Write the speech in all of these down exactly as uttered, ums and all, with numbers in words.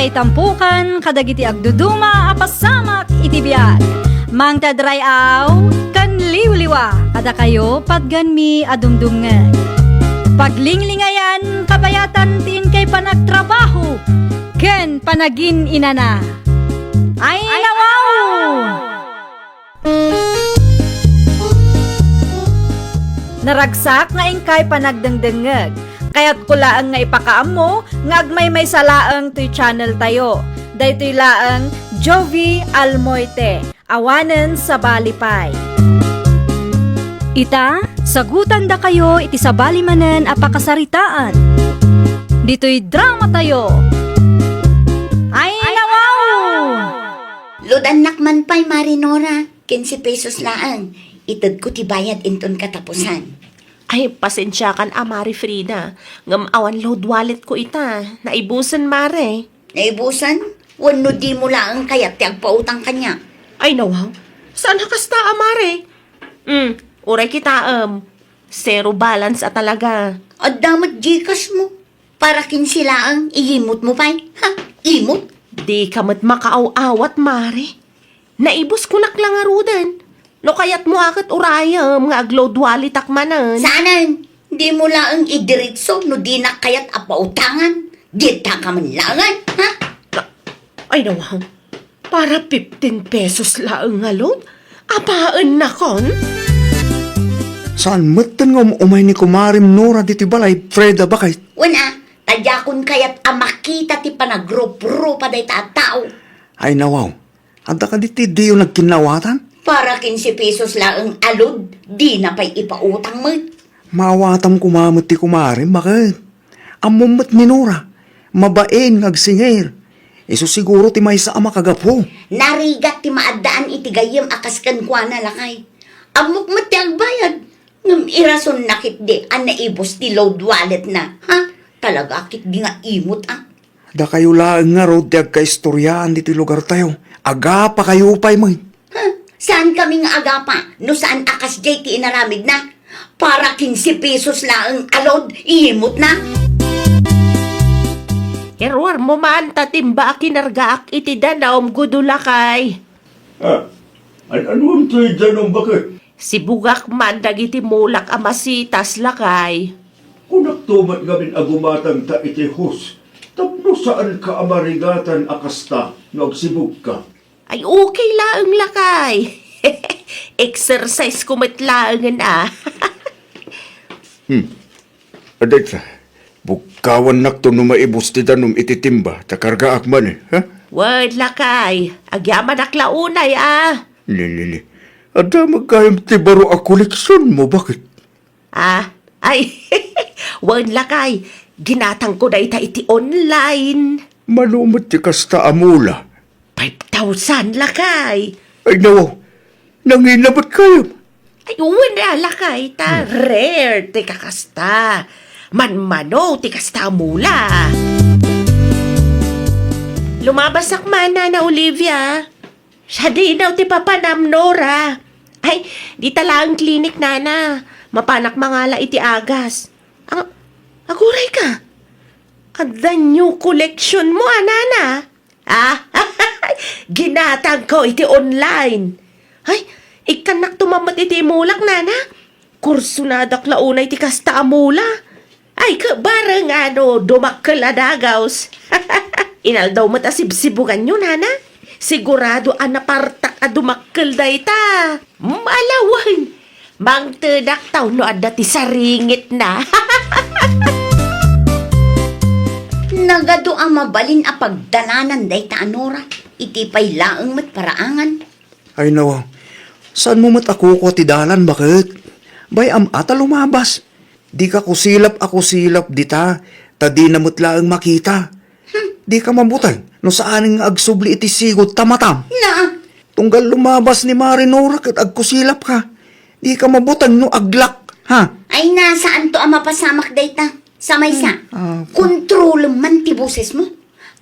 Itampukan kadagiti agduduma a pasamak iti biag. Mangted ray-aw ken liwliwa kadakayo patgenmi a dumdumngeg. Paglinglingayan, kabayatan ti inkay panagtrabaho ken panagin-inana. Ay, nawaw! Naragsak nga inkay panagdengdengngeg. Kayatko laeng nga ipakaammo nga agmaymaysa laeng toy channel tayo. Daytoy laeng Jovie Almoite, awanen sabali pay. Ita, sagutandakayo iti sabali manen a pakasaritaan. Ditoy drama tayo. Ay, nawaw! Loadannak man pay, Mari Nora. Kinse pesos laeng. Itedko ti bayad inton katapusan. Ay, pasensiakan a, Mari Frida. Ngem awan load wallet ko ita. Naibusen, Mare. Naibusen? Wenno dimo laeng kayat ti agpautang kaniak? Ay, nawaw. Saan a kasta a, Mare? Hmm, uray kitaem. Zero balance a talaga. Adda met GCash mo. Para kinse laeng, iyimutmo pay. Ha? Imot? Dika met makaaw-awat, Mare. Naibuskonak la ngaruden. No kayatmo a ket urayem nga ag-load walletak manen. Saanen? Dimo laeng idiretso no dinak kayat a pautangan. Ditak man laeng, ha? Ay, nawaw. Para fifteen pesos laeng nga load? Apaennakon? Saan metten nga um-umay ni Kumarem Nora ditoy balay, Freda, baket? Wen a, ta diakon kayat a makita ti panagrup-rupa dayta a tao. Ay, nawaw. Adda kadi ti diyo nagkinnawatan? Para kinse pesos laeng a load, dina pay ipautang met. Maawatam koma met ti kumarem, baket? Ammom met ni Nora, mabain nga agsinger. Isu siguro ti maysa a makagapu. Narigat ti maaddaan iti gayyem a kas kenkuana, lakay. Ammok met ti agbayad, ngem irasonna ketdi a naibus ti load walletna, ha? Talaga ketdi nga imot, a. Dakayo laeng ngarud ti agkaistoriaan ditoy lugartayo. Agapakayo pay met. Huh, saan kami nga agapa no saan a kasdiay ti inaramidna? Para kinse pesos laeng a load, imot na. Iruarmo man ta timba a kinargaak iti danum, Gudo, lakay. Ah, an-, anuem toy danum, baket? Sibugak man dagiti mulak a masitas, lakay. Kunakto met ngamin a gumatangta iti hose tapno saanka a marigatan a kasta no agsibugka. Ay, okay laeng, lakay. Exercise ko met laengen a. Hmm. Adda ita, bukkawannakto no maibus ti danum iti timba, ta kargaak manen, ha? Wen, lakay. Agyamanak la unay, a. Ni, ni, ni. Adda met gayam ti baro a koleksionmo, baket? Ah, ay, wen, lakay. Ginatangko dayta iti online. Mano met ti kasta a mula? Five thousand, lakay. Ay, nawaw. Nangina met gayam? Ay, wen a, lakay, ta rare ti kakasta. Manmano ti kasta a mula. Lumabasak man, Nana Olivia. Sadino ti papanam, Nora? Ay, dita laeng klinik, Nana. Mapanak mangala iti agas. Ang, aguray ka. Adda new collection mo, a, Nana? Ah, ginatangko iti online. Ay, ikkannakto man met iti mulak, Nana. Kursonadak la unay ti kasta a mula. Ay, ket bareng a no dumakkel a dagaws. Inaldaw met a sibsibuganyo, Nana. Sigurado a napartak a dumakkel dayta. Malawen! Mangtedak ta no adda ti saringitna. Nagadu a mabalin a pagdalanan dayta a Nora, iti pay laeng met paraangan. Ay, nawaw. Saanmo met a kukua ti dalan, baket? Bay-am a ta lumabas. Dika kusilap a kusilap dita, ta dina met laeng makita. Hmm. Dika mabuteng no saanen nga agsubli iti sigud ta matam. Na. Tunggal lumabas ni Mari Nora ket agkusilapka. Dika mabuteng no aglak, ha? Ay, na, saanto a mapasamak dayta. Sa maysa, hmm, ah, kontrolem man ti bosesmo.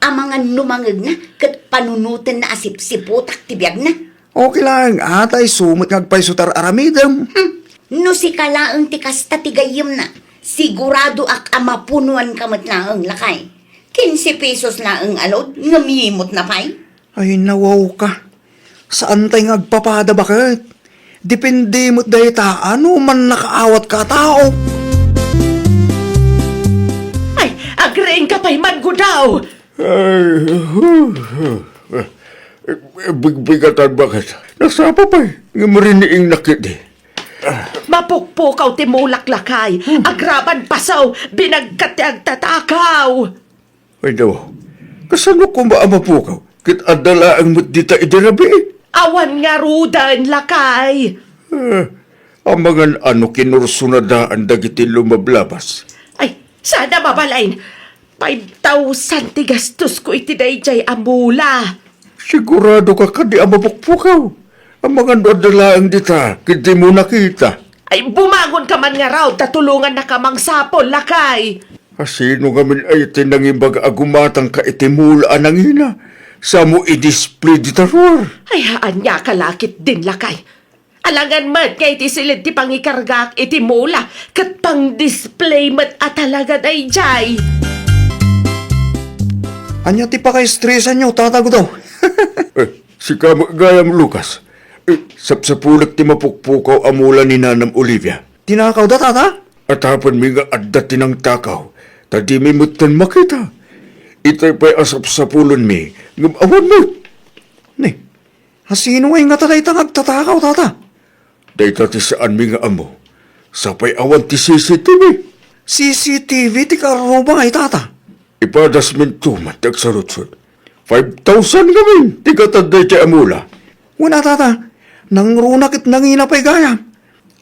Amangan no mangegna ket panunotenna a sipsiputak ti biagna. Okay laeng, atay, sumet nga agpayso ti ar-aramidem. Hmm. No sika laeng ti kasta ti gayyemna, siguradoak a mapunoanka met laeng, lakay. Kinse pesos laeng a load, ngem yimotna pay? Ay, nawawka. Saantay nga agpapada, baket? Depende met dayta, no man nakaawatka a tao. Ay, agriingka pay man, Gudaw! Ay, bigbigatan, baket? Nasapa pay, ngem riniingnak idi. Mapukpukaw ti mulak, lakay. Agraman pasaw, binagkat ti agtatakaw. Ay, daw. Kasano koma a mapukaw? Ket adda laeng met dita idi rabii. Awan ngaruden, lakay. Eh, amangan a no kinursunadaan dagiti lumablabas. Ay, saan a mabalin. Five thousand ti gastosko iti daydiay a mula. Siguradoka kadi a mapukpukaw? Amangan no adda laeng dita, ket dimo nakita. Ay, bumangonka man ngarud, ta tulongannaka mangsapul, lakay. Asino ngamin aya ti nangibaga a gumatangka iti mula a nangina? Samo i-display dita ruar. Ay, ania ka la ketdin, lakay. Alangan met nga iti siled ti pangikargaak iti mula, ket pang-display met a talaga daydiay. Ania ti pakaestresanyo, Tata Gudaw? Eh, sika met gayam, Lucas. Eh, sapsapulek ti mapukpukaw a mula ni Nanam Olivia. Tinakawda, Tata? Atapenmi nga adda ti nangtakaw, ta dimi metten makita. Itay pay a sapsapulenmi, ngem awan met. Ni, asino ngay ngata dayta nga agtatakaw, Tata? Dayta ti saanmi nga ammo. Sapay awan ti C C T V. C C T V ti karrubang ay, Tata? Ipadasminto man ti agsaludsod. Five thousand ngamin ti gatad daydiay a mula. Wen a, Tata, nangruna ket nangina pay gayam.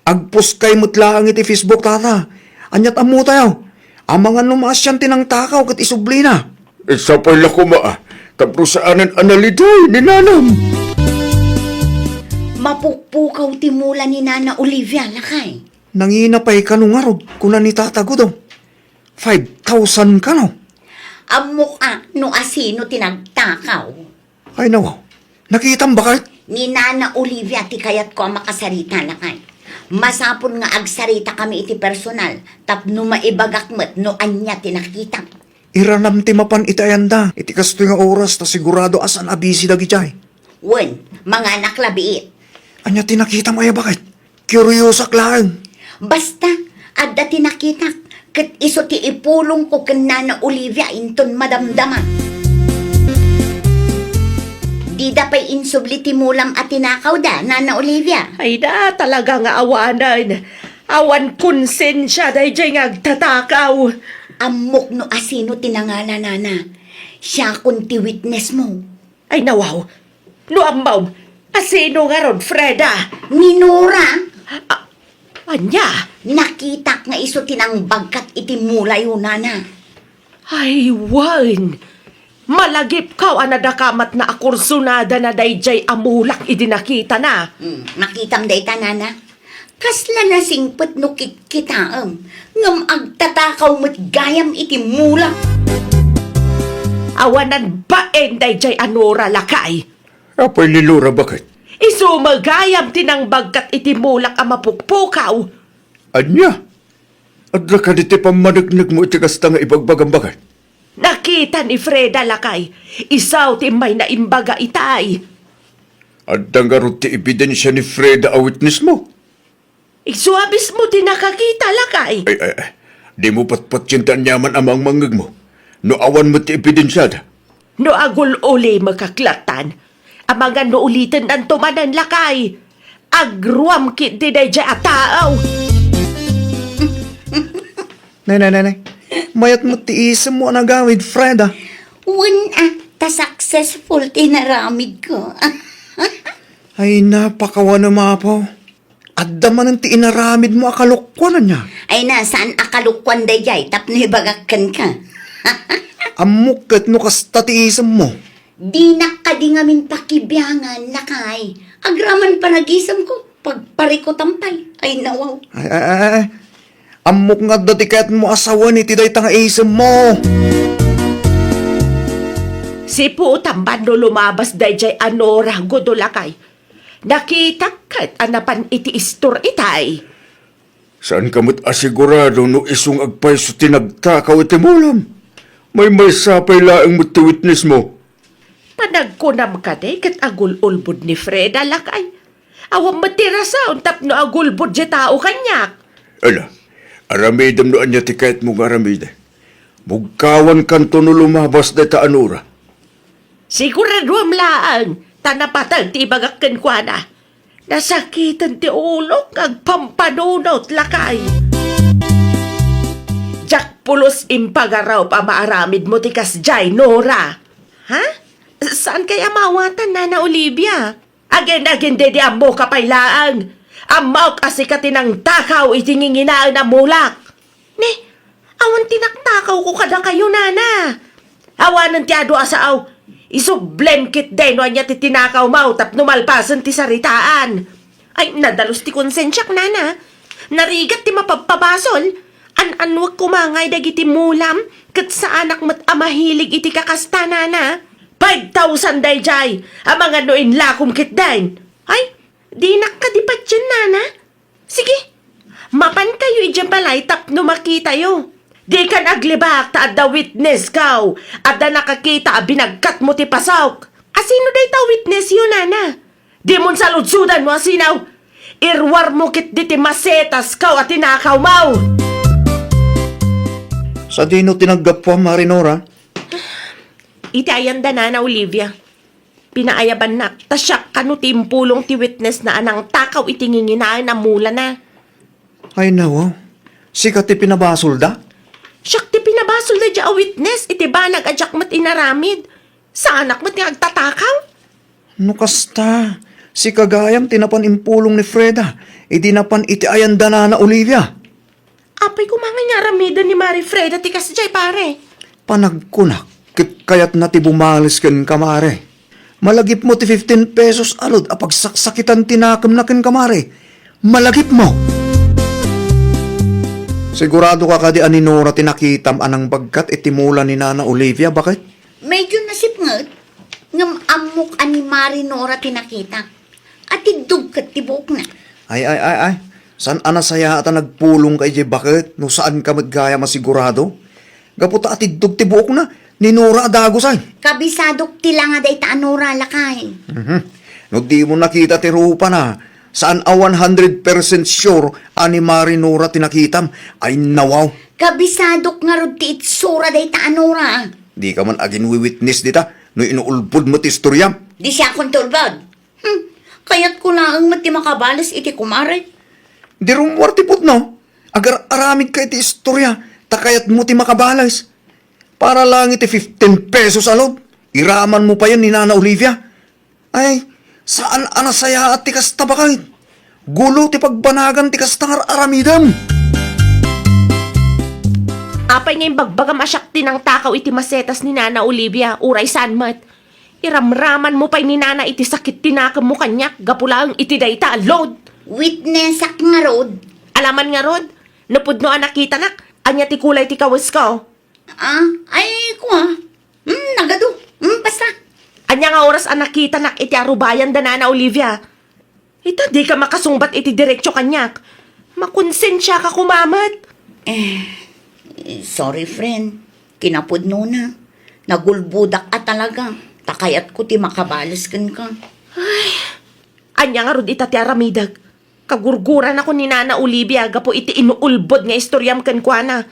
Agpuskay met laeng iti Facebook, Tata. Aniat ammotayo? Amangan no maasian ti nangtakaw ket isublina. Sapay la koma, a, tapno saanen a naliday ni Nanam. Mapukpukaw ti mula ni Nana Olivia, lakay. Nangina pay kano ngarud, kuna ni Tata Gudaw. Five thousand kano? Ammok a no asino ti nagtakaw. Ay, nawaw. Nakitam, baket? Ni Nana Olivia ti kayatko a makasarita, lakay. Masapul nga agsaritakami iti personal, tapno maibagak met no ania ti nakitam. Iranam ti mapan iti ayanda iti kastoy nga oras, ta sigurado a saan a busy dagidiay. Wen, manganak la biit. Ania ti nakitam aya, baket? Kuriosak laeng. Basta, adda ti nakitak, ket isu ti ipulongko ken Nana Olivia inton madamdama. Dida pay insubli ti mulam a tinakawda, Nana Olivia? Ay da, talaga nga awanen. Awan konsensia daydiay nga agtatakaw. Ammok no asino ti nangalanana. Siakon ti witnessmo. Ay, nawaw. No ammom, asino ngarud, Freda? Ni Nora. A-, ania? Nakitak nga isu ti nangbagkat iti mulayo, Nana. Ay, wen. Malagipkaw a nadakamatna a kursunadana daydiay a mulak idi nakitana. Hmm, nakitam dayta, Nana? Kasla nasingpet no kitkitaem, ngem agtatakaw met gayam iti mula. Awanan bain daydiay a Nora, lakay. Apay ni Nora, baket? Isu met gayam ti nangbagkat iti mulak a mapukpukaw. Ania? Adda kadi ti pammaneknekmo iti kasta nga ibagbagam, baket? Nakita ni Freda, lakay. Isu ti immayna imbaga itay. Adda ngarud ti ebidensia ni Freda a witnessmo? Isu a mismo ti nakakita, lakay. Ay, ay, ay. Dimo patpatien ti aniaman a mangmangngegmo. No awan met ti ebidensiada. No agul-ulimekak lattan, amangan no ulitennanto manen, lakay. Agruam ketdi daydiay a tao. Nay, nay, nay, nay. Mayat met ti isemmo a nagawid, Freda. Wen a, ta successful ti inaramidko. Ay, napakawanem, Apo. Adda manen ti inaramidmo a kalokuan, ania? Ay na, saan a kalokuan daydiay tapno ibagak kenka? Ammok ket no kasta ti isemmo. Dinak kadi ngamin pakibiangan, lakay. Agraman panagisemko, pagparikutam pay. Ay, nawaw. Ay, ay, ay, ay, ay. Ammok nga adda ti kayatmo a sawen iti dayta nga isemmo. Siputam ban no lumabas daydiay a Nora, Gudo, lakay. Nakitak ket a napan iti istor itay. Saanka met a sigurado no isu nga agpayso ti nagtakaw iti mulam? Maymaysa pay laeng met ti witnessmo. Panagkunam kadi ket agul-ulbod ni Freda, lakay. Awan met ti rason tapno agulbod diay tao kaniak. Ala, aramidem no ania ti kayatmo nga aramiden. Bugkawankanto no lumabas dayta a Nora. Siguraduam laeng ta napateg ti ibagak kenkuana. Nasakiten ti ulok nga agpampanunot, lakay. Diak pulos impagarup a maaramidmo ti kasdiay, Nora. Ha? Saan kay a maawatan, Nana Olivia? Agin-agin daydi ammoka pay laeng. Ammok a sika ti nangtakaw iti nginginaen a mulak. Ne, awan ti naktakawko kadakayo, Nana. Awanen ti adu a sao. Isublem ketdi no ania ti tinakawmo tapno malpasen ti saritaan. Ay, nadalus ti konsensiak, Nana. Narigat ti mapabpabasol. An-annuek koma ngay dagiti mulam, ket saanak met a mahilig iti kakasta, Nana. Five thousand daydiay, amangan no inlakom ketdin. Ay, dinak kadi patien, Nana. Sige, mapankayo idiay balay tapno makitayo. Dikan aglibak ta adda witnesskaw, adda nakakita a binagkatmo ti pasok. Asino dayta a witnessyo, Nana? Dimon saludsodan no asino. Iruarmo ketdi ti masetaskaw a tinakawmo. Sadino ti naggapuam, Mari Nora? Iti ayan da Nana Olivia. Pinaayabannak, ta siak kano ti impulong ti witnessna a nangtakaw iti nginginaen a mulana. Ay, nawaw. Sika ti pinabasolda? Siak ti pinabasolda daydiay a witness iti banag a diak met inaramid. Saanak met nga agtatakaw? No kasta, sika gayam ti napan impulong ni Freda idi napan iti ayan da Nana Olivia. Apay koma nga aramiden ni Mari Freda ti kasdiay, pare? Panagkunak, ket kayatna ti bumales kenka, Mare. Malagipmo ti fifteen pesos a load a pagsaksakitan ti nakemna kenka, Mare. Malagipmo! Siguradoka kadi a ni Nora ti nakitam a nangbagkat iti mula ni Nana Olivia, baket? Medyo nasipnget, ngem ammok a ni Mari Nora ti nakita. Atiddog ket ti buokna. Ay, ay, ay, ay. Saan a nasayaat a nagpulongka idiay baket no saanka met gayam a sigurado? Gapu ta atiddog ti buokna, ni Nora a dagus ay. Kabisadok ti langa dayta a Nora, lakay. Mhm. No dimo nakita ti rupana, saan a one hundred percent sure a ni Mari Nora ti nakitam. Ay, nawaw. Kabisadok ngarud ti itsura dayta a Nora. Dika man aginwi-witness dita no inuulbod met ti istoriam. Di siakon ti ulbod. Hmm, kayatko laeng met ti makabales iti kumare. Di rummuar ti pudno. Agar-aramidka iti istoria, ta kayatmo ti makabales. Para laeng iti fifteen pesos a load, iramanmo payen ni Nana Olivia. Ay, saan a nasayaat ti kasta, baket. Gulo ti pagbanagan ti kasta nga ar-aramidem. Apay nga imbagbagam a siak ti nangtakaw iti masetas ni Nana Olivia, uray saan met? Iramramanmo pay ni Nana iti sakit ti nakemmo kaniak gapu laeng iti dayta a load. Witnessak ngarud. Alaman ngarud, no pudno a nakitanak, ania ti kulay ti kawesko? Ah, ay, kua. Hmm, nagadu. Hmm, basta. Ania nga oras a nakitanak iti arubayan da Nana Olivia? Ita, dika makasungbat iti diretsio kaniak. Makonsensiaka koma met. Eh, sorry, friend. Kinapudnona. Nagulbodak a talaga. Ta kayatko ti makabales kenka. Ay, ania ngarud ita ti aramidek? Kagurguranako ni Nana Olivia gapu iti inuulbod nga istoriam kenkuana.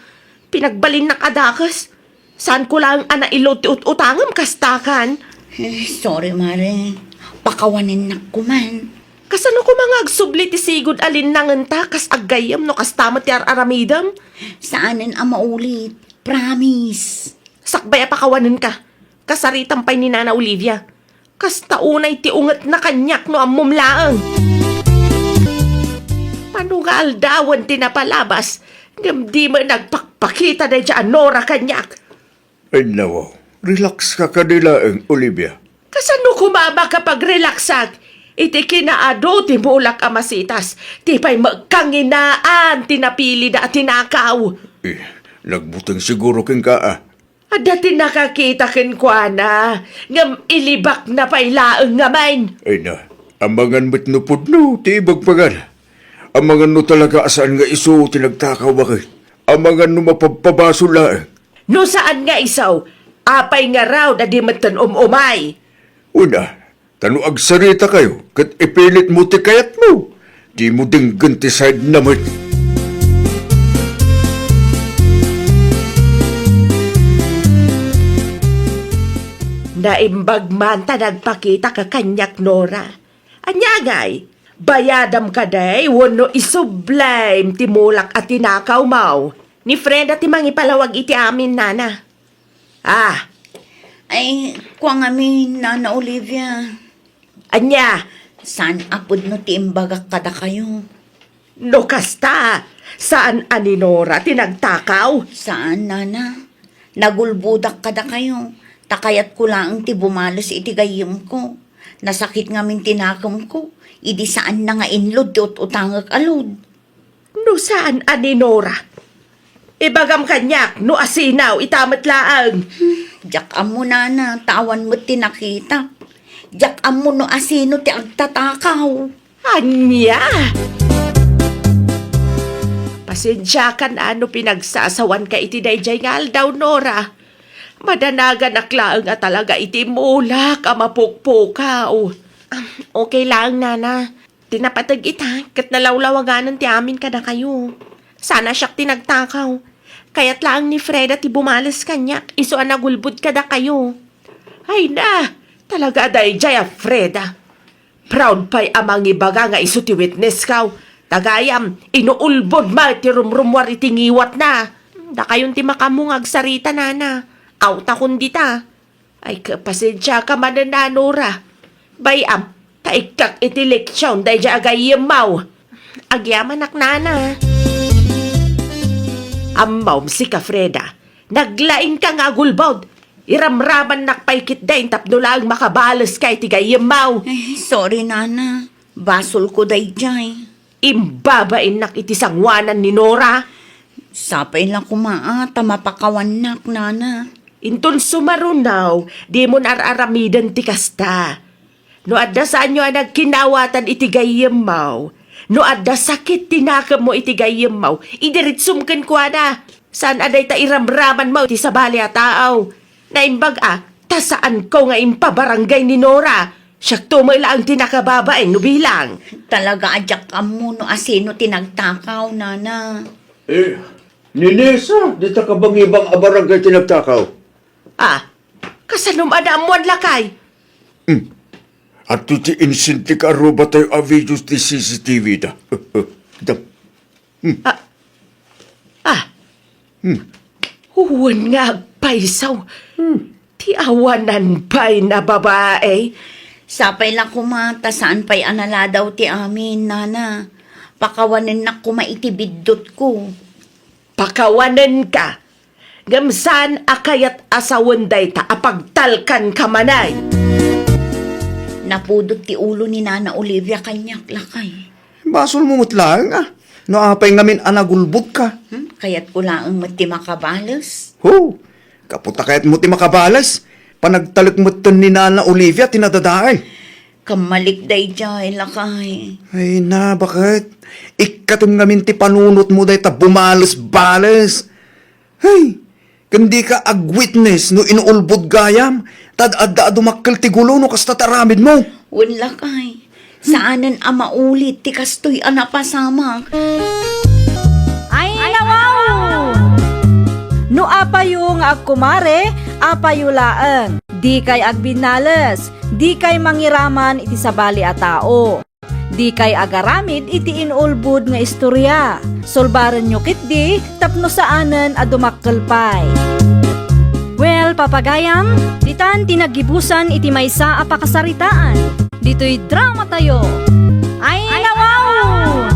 Pinagbalinnak a dakes. Saanko laeng a nailud ti ut-utangem, kastakan? Eh, sorry, Mare. Pakawanennak koman. Kasano koma nga agsubli ti sigud a linnangenta kas aggayyem no kasta met ti ar-aramidem? Saanen a maulit. Promise. Sakbay a pakawanenka. Kasaritam pay ni Nana Olivia. Kasta unay ti ungetna kaniak no ammom laeng. Pano nga aldawen ti napalabas, ngem di met nagpakpakita daydiay a Nora kaniak. Ay, nawaw, relax ka kadi laeng, Olivia. Kasano koma a makapagrelaksak iti kinaadu ti mulak a masitas, ti pay met kanginaan ti napilida a tinakaw? Eh, nagbuteng siguro kenka, a. Adda ti nakakita kenkuana, ngem ilibakna pay laeng ngamin. Ay na, amangan met no pudno ti ibagbagana. Amangan no talaga a saan nga isu ti nagtakaw, baket. Amangan no mapabpabasol laeng. No saan nga isu, apay ngarud a di metten um-umay? Una, ta no agsaritakayo ket ipilitmo ti kayatmo, dimo denggen ti saidna met. Naimbag man ta nagpakitaka kaniak, Nora. Ania ngay? Bayadam kadi wenno isublim ti mulak a tinakawmo? Ni Freda ti mangipalawag iti amin, nana. Ah. Ay, kua ngamin, Nana Olivia. Ania? Saan a pudno ti imbagak kadakayo. No kasta, saan a ni Nora ti nagtakaw? Saan, nana. Nagulbodak kadakayo, ta kayatko laeng ti bumales iti gayyemko. Nasakit ngamin ti nakemko, idi saanna nga inlud ti ut-utangek a load. No saan a ni Nora, ibagam kaniak no asino ita met laeng. Hmm, diak ammo, nana, ta awan met ti nakitak. Diak ammo no asino ti agtatakaw. Ania? Pasensiakan a no pinagsasawanka iti daydiay nga aldaw, Nora. Madanaganak laeng a talaga iti mulak a mapukpukaw. Ah, okay laeng, nana. Ti napateg ita, ket nalawlawaganan ti amin kadakayo. Saan a siak ti nagtakaw. Kayat laeng ni Freda ti bumales kaniak, isu a nagulbod kadakayo. Ay na, talaga a daydiay a Freda. Proud pay a mangibaga nga isu ti witnessko. Gayam, inuulbodmo ti rumrumuar iti ngiwatna. Dakayon ti makaammo nga agsarita, nana. Awtakon dita. Ay, ka-, pasensiaka manen a, Nora. Bay-am, ta ikkak iti leksion daydiay a gayyemmo. Agyamanak, nana. Ammom, sika, Freda, naglaingka nga agulbod. Iramramannak pay ketdin tapno laeng makabaleska iti gayyemmo. Ay, sorry, nana. Basolko daydiay. Imbabainnak iti sangoanan ni Nora. Sapay la koma a ta mapakawannak, nana. Inton sumaruno, dimon ar-aramiden ti kasta. No adda saanyo a nagkinawatan iti gayyemmo, no adda sakit ti nakemmo iti gayyemmo, idiretsum kenkuana. Saan a dayta iramramanmo iti sabali a tao. Naimbag a, ta saanko nga impabarangay ni Nora. Siakto met laeng ti nakababain no bilang. Talaga a diak ammo no asino ti nagtakaw, nana. Eh, ni Nessa, dita kabangibang a barangay ti nagtakaw. Ah, kasanom a naammoan, lakay? Hmm. Adtoy ti insentika a rubatayo a videos ti C C T V da. Dam. Hmm. Ah. Ah. Hmm. Wen nga agpayso. Hmm. Ti awanan pay a babai. Sapay la koma ta saan pay a naladaw ti amin, nana. Pakawanennak koma iti biddutko. Pakawanenka. Ngem saan a kayat a sawen dayta a pagtalkanka manen. Napudot ti ulo ni Nana Olivia kaniak, lakay. Basolmo met laeng a. No apay ngamin a nagulbodka. Hmm? Kayatko laeng met ti makabales. Ho, gapu ta kayatmo ti makabales, panagtalek metten ni Nana Olivia ti nadadael. Kammalik daydiay, lakay. Ay na, baket? Ikkatem ngamin ti panunotmo dayta bumales-bales. Hey, ken dika agwitnes no inuulbod gayam, ta ad-adda a dumakkel ti gulo no kasta ti aramidmo. Wen, lakay. Saanen a maulit ti kastoy a napasamak. Ay, nawaw! No apayo nga agkumare, apayo laeng. Dikay agbinnales, dikay mangiraman iti sabali a tao. Dikay agaramid iti inulbod nga istoria. Sulbarenyo ketdi tapno saanen a dumakkel pay. Well, papagayam, ditan ti naggibusan iti maysa a pakasaritaan. Ditoy dramatayo. Ay, nawaw!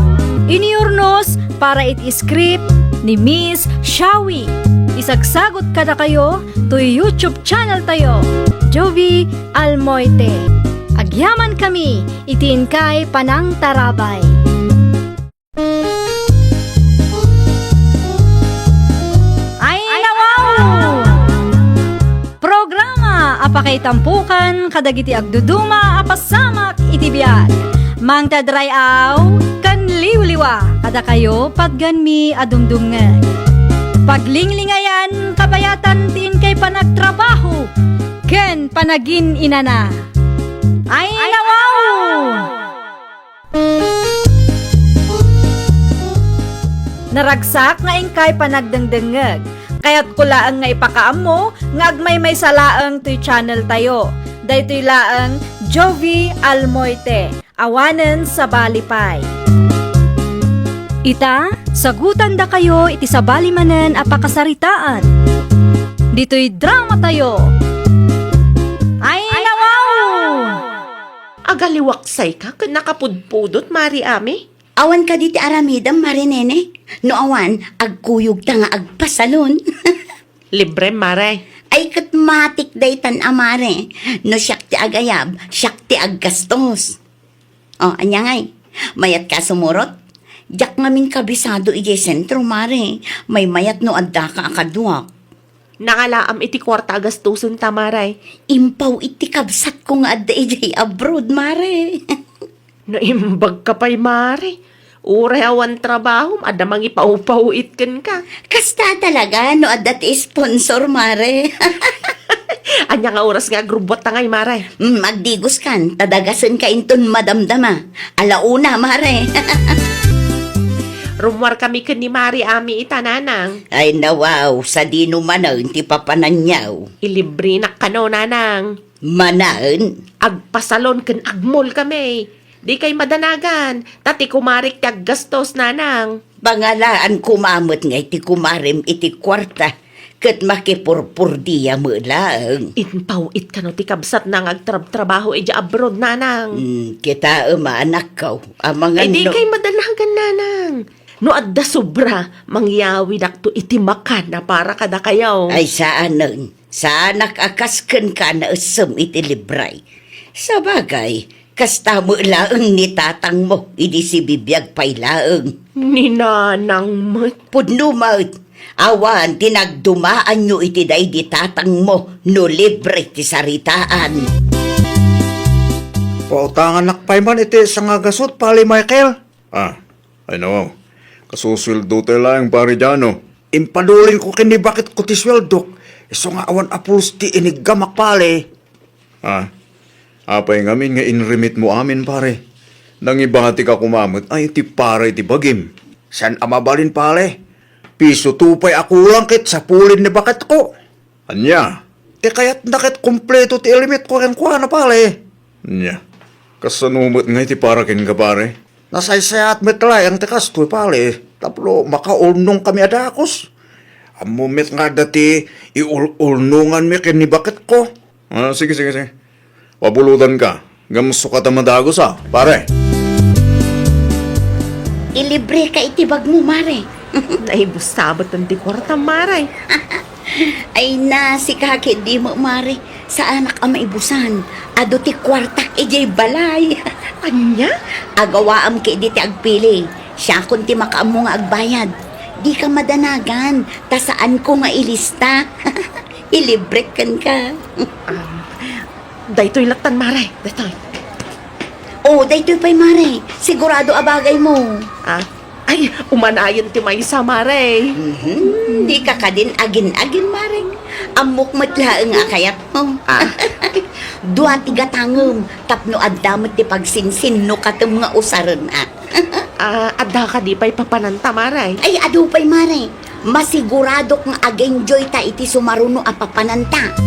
Inurnos para iti script ni Miss Shawi. Isagsagot kadakayo toy YouTube channel tayo, Jovi Almoite. Agyamankami iti inkay panangtarabay. Ay, nawaw! Programa a pakaitampokan kadagiti agduduma a pasamak iti biag. Mangted ray-aw ken liwliwa kadakayo patgenmi a dumdumngeg. Paglinglingayan, kabayatan ti inkay panagtrabaho ken panagin-inana. Ay, nawaw! Naragsak nga inkay panagdengdengngeg. Kayatko laeng nga ipakaammo nga agmaymaysa laeng toy channel tayo. Daytoy laeng Jovie Almoite. Awanen sabali pay. Ita, sagutandakayo iti sabali manen a pakasaritaan. Ditoy drama tayo. Ay, nawaw! Agaliwaksayka ken nakapudpudot, Mari Ami? Awan kadi ti aramidem, Mari Nene? No awan, agkuyogta nga agpasalon. Librem, Mare. Ay, ket matik daytan a Mare. No siak ti agayab, siak ti aggastos. O, ania ngay? Mayatka a sumurot? Diak ngamin kabisado idiay sentro, Mare. Maymayat no addaka a kaduak. Nangalaam iti kuarta a gastosenta, Mare. Impaw iti kabsatko nga adda idiay abroad, Mare. Naimbagka pay, Mare. Uray awan trabahom, adda mangipawpawit kenka. Kasta talaga no adda ti sponsor, Mare. Ania nga oras nga agrubbuatta ngay, Mare? Mm, agdigoskan, ta dagasenka inton madamdama. Ala una, Mare. Rummuarkami ken ni Mari Ami ita, Nanang. Ay, nawaw, sadino manen ti papananyaw? Ilibrenak kano, Nanang. Manen? Agpasalon ken agmolkami. Dikay madanagan, ta ti kumarik ti aggastos, Nanang. Pangalaan koma met nga iti kumarem iti kuarta, ket makipurpurdia met laeng. Impaw-it kano ti kabsatna nga agtrabtrabaho idiay abroad, Nanang. Hmm, kitaem a, anakko, amangan no. Ay, dikay madanagan, Nanang. No adda sobra, mangyawidakto iti makan a para kadakayo. Ay, saanen. Saanak a kas kenka a naessem iti libre. Sabagay, kasta met laeng ni tatangmo idi sibibiag pay laeng. Ni nanang met. Pudno met, awan ti nagdumaanyo iti daydi tatangmo no libre ti saritaan. Pautanganak pay man iti sangagasut, Pale Michael. Ah, ay nawaw. Kasusueldo tayo laeng, Pare Jano. Impadulinko ken ni baketko ti sueldok, isu nga awan a pulos ti iniggamak, Pare. Ah, apay ngamin nga inremitmo amin, Pare? Nangibatika koma met ay ti para iti bagim. Saan a mabalin, Pare? Piso two pay a kulang ket sapulen ni baketko. Ania? Ti kayatna ket kumpleto ti elementko kenkuana, Pare. Ania? Kasano met ngay ti para kenka, Pare? Nasaysayaat met laeng ti kastoy, Pare, tapno makaulnongkami a dagus. Ammom met nga adda ti iul-ulnonganmi ken ni baketko. Ah, sige, sige, sige. Pabulodanka. Ngem sukata madagus, a, Pare. Ilibreka iti bagmo, Mare. Naibusabat ti kuarta, Mare. Ay na, sika ket dimo, Mare. Saanak a maibusan. Adu ti kuartak idiay balay. Ania? Agawaam ket diti agpili. Siakon ti makaammo nga agbayad. Dika madanagan, ta saanko nga ilista. Ilibrek kenka. Um, daytoy lattan, Mare. Daytoy. Oh, daytoy pay, Mare. Sigurado a bagaymo. Ah, ay, umanayon ti maysa, Mare. Mhm. Dika kadin agin-agin, Mare. Ammok met laeng a kayatmo. Ah. Dua ti gatangem, tapno adda met ti pagsinsinnukatem nga usaren, a. Ah, adda kadi pay papananta, Mare? Ay, adu pay, Mare. Masiguradok nga ag-enjoyta iti sumaruno a papananta.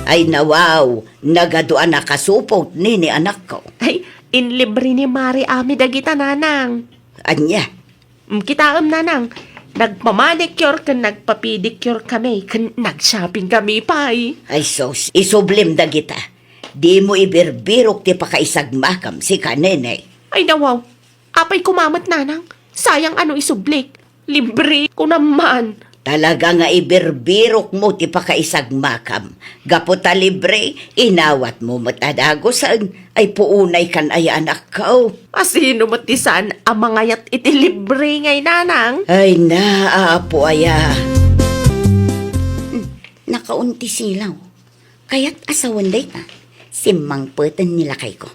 Ay, nawaw, nagadu a nakasupot, Nene, anakko. Ay, inlibre ni Mare Ami dagita, Nanang. Ania? Mm, kitaem, Nanang. Nagpamanicure ken nagpapedicure kami, ken nag-shopping kami pay. Ay sus, isublim dagita. Dimo ibirbirok ti pakaisagmakam, sika, Nene. Ay, nawaw. Apay koma met, Nanang? Sayang a no isublik. Libre ko naman. Talaga nga ibirbirokmo ti pakaisagmakam. Gapu ta libre, inawatmo met a dagusen. Ay, puunaykan aya, anakko. Asino met ti saan a mangayat iti libre ngay, Nanang? Ay na, Apo aya. Hmm, nakaon ti silaw. Kayat a sawen dayta. Simmangpeten ni lakayko.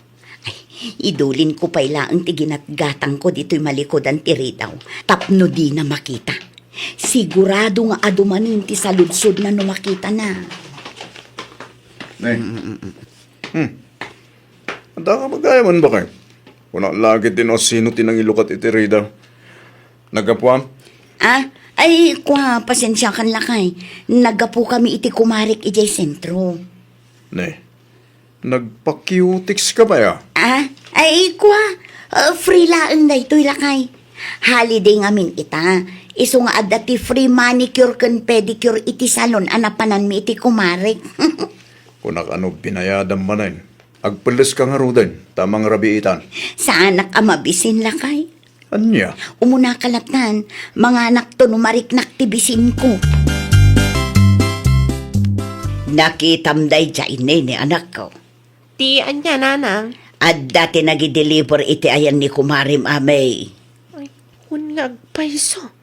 Ay, Idulinko pay laeng ti ginatgatangko ditoy malikudan ti ridaw tapno dina makita. Sigurado nga adu manen ti saludsodna no makitana. Ne. Hmm. Adda ka gayam, Bakay? Kunak la ketdi no sino ti nangilukat iti ridaw. Naggapuam? Ah, ay, kua, pasensiakan lakay. Naggapukami iti kumarek idiay sentro. Ne, nagpa-cutex ka pay, a? Ah, ay, kua, ah, free laeng daytoy lakay. Holiday ngamin ita. Isu nga adda ti free manicure ken pedicure iti salon a napananmi iti kumarek. Kunak no binayadam manen. Agpelles ka ngaruden, ta mangrabiitan. Saanak a mabisin lakay. Ania? Umuna ka latan, manganakto no mariknak ti bisinko. Nakitam daydiay, nene, anakko? Ti ania, nanang? Adda ti nagideliver iti ayan ni kumarem, Amey. Ay, kun nga agpayso.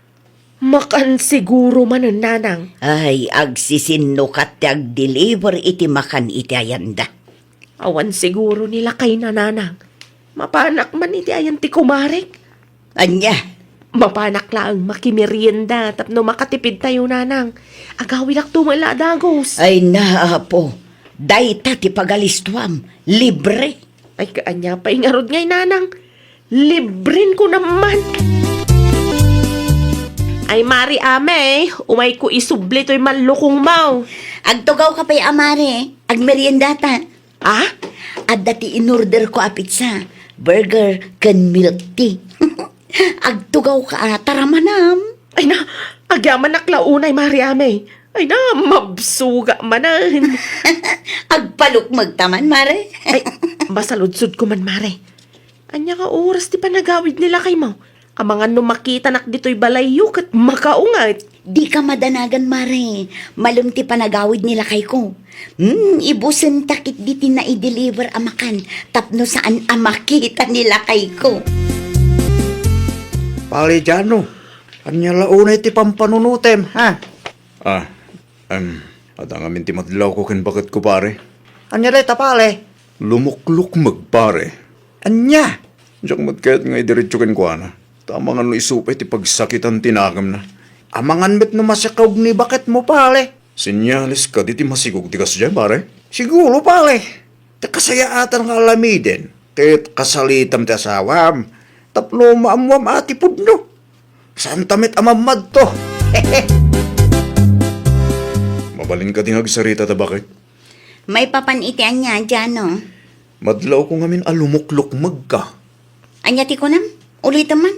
Makan siguro manen, nanang. Ay, agsisinnukat ti agdeliver iti makan iti ayanda. Awan siguro ni lakayna, nanang. Mapanak man iti ayan ti kumarek. Ania? Mapanak laeng makimerienda tapno makatipidtayo, nanang. Agawidakto met la a dagus. Ay na, Apo. Dayta ti pagalistuam. Libre. Ay, kaanya pay ngarud ngay, nanang? Libren ko naman. Ay, Mari Amey, umayko isubli toy mallukong maw. Agtugaw ka pay, a Mari. Agmeriendata. Ah? Adda ti inorder ko a pizza, burger, ken milk tea. Agtugaw ka, a, tara manam. Ay na, agyamanak la unay, Mari Amey. Ay na, mabsuga manen. Agpalukmeg ta man, Mare. Ay, masaludsodko man, Mare. Ania nga oras ti panagawid ni lakaymo? Amangan no makitanak ditoy balayyo ket makaunget. Dika madanagan, Mare. Malem ti panagawid ni lakayko. Hmm, ibusenta ketdi ti naideliver a makan tapno saan a makita ni lakayko. Pale, Jano, ania la unay ti pampanunotem, ha? Ah, em, adda ngamin ti madlawko ken baketko, pare. Ania dayta, pale? Lumuklukmeg, pare. Ania? Diak met kayat nga idiretso kenkuana. Ta amangan no isu pay ti pagsakitan ti nakemna. Amangan met no masikog ni baketmo, pale. Senyales kadi ti masikog ti kasdiay, pare? Siguro, pale. Ti kasayaatan nga alamiden, ket kasalitam ti asawam, tapno maammoam a ti pudno. Saanta met a mammadto. Mabalin kadi nga agsarita ta, baket? Maipapan iti ania, Jano? Madlawko ngamin a lumuklukmegka. Ania ti kunam? Ulitem man.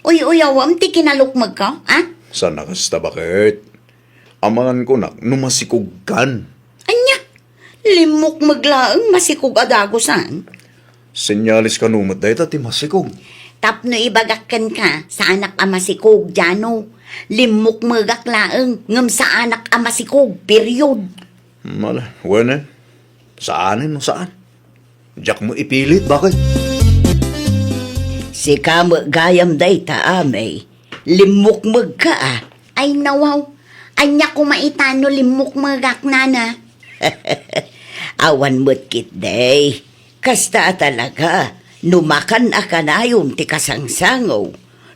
Uy-uyawem ti kinalukmegko, a? Saan a kasta, baket? Amangan kunak no masikogkan. Ania? Limmukmeg laeng masikog a dagusan? Senyales kano met dayta ti masikog. Tapno ibagak kenka, saanak a masikog, Jano. Limmukmegak laeng, ngem saanak a masikog, period. Mala, wenen. Saanen no saan. Diak mo ipilit, baket? Sika met gayam dayta, Amey. Limmukmegka, a. Ay, nawaw. Ania koma ita no limmukmegak, nana? Awan met ketdi. Kasta a talaga, no makan a kanayon ti kasangsango,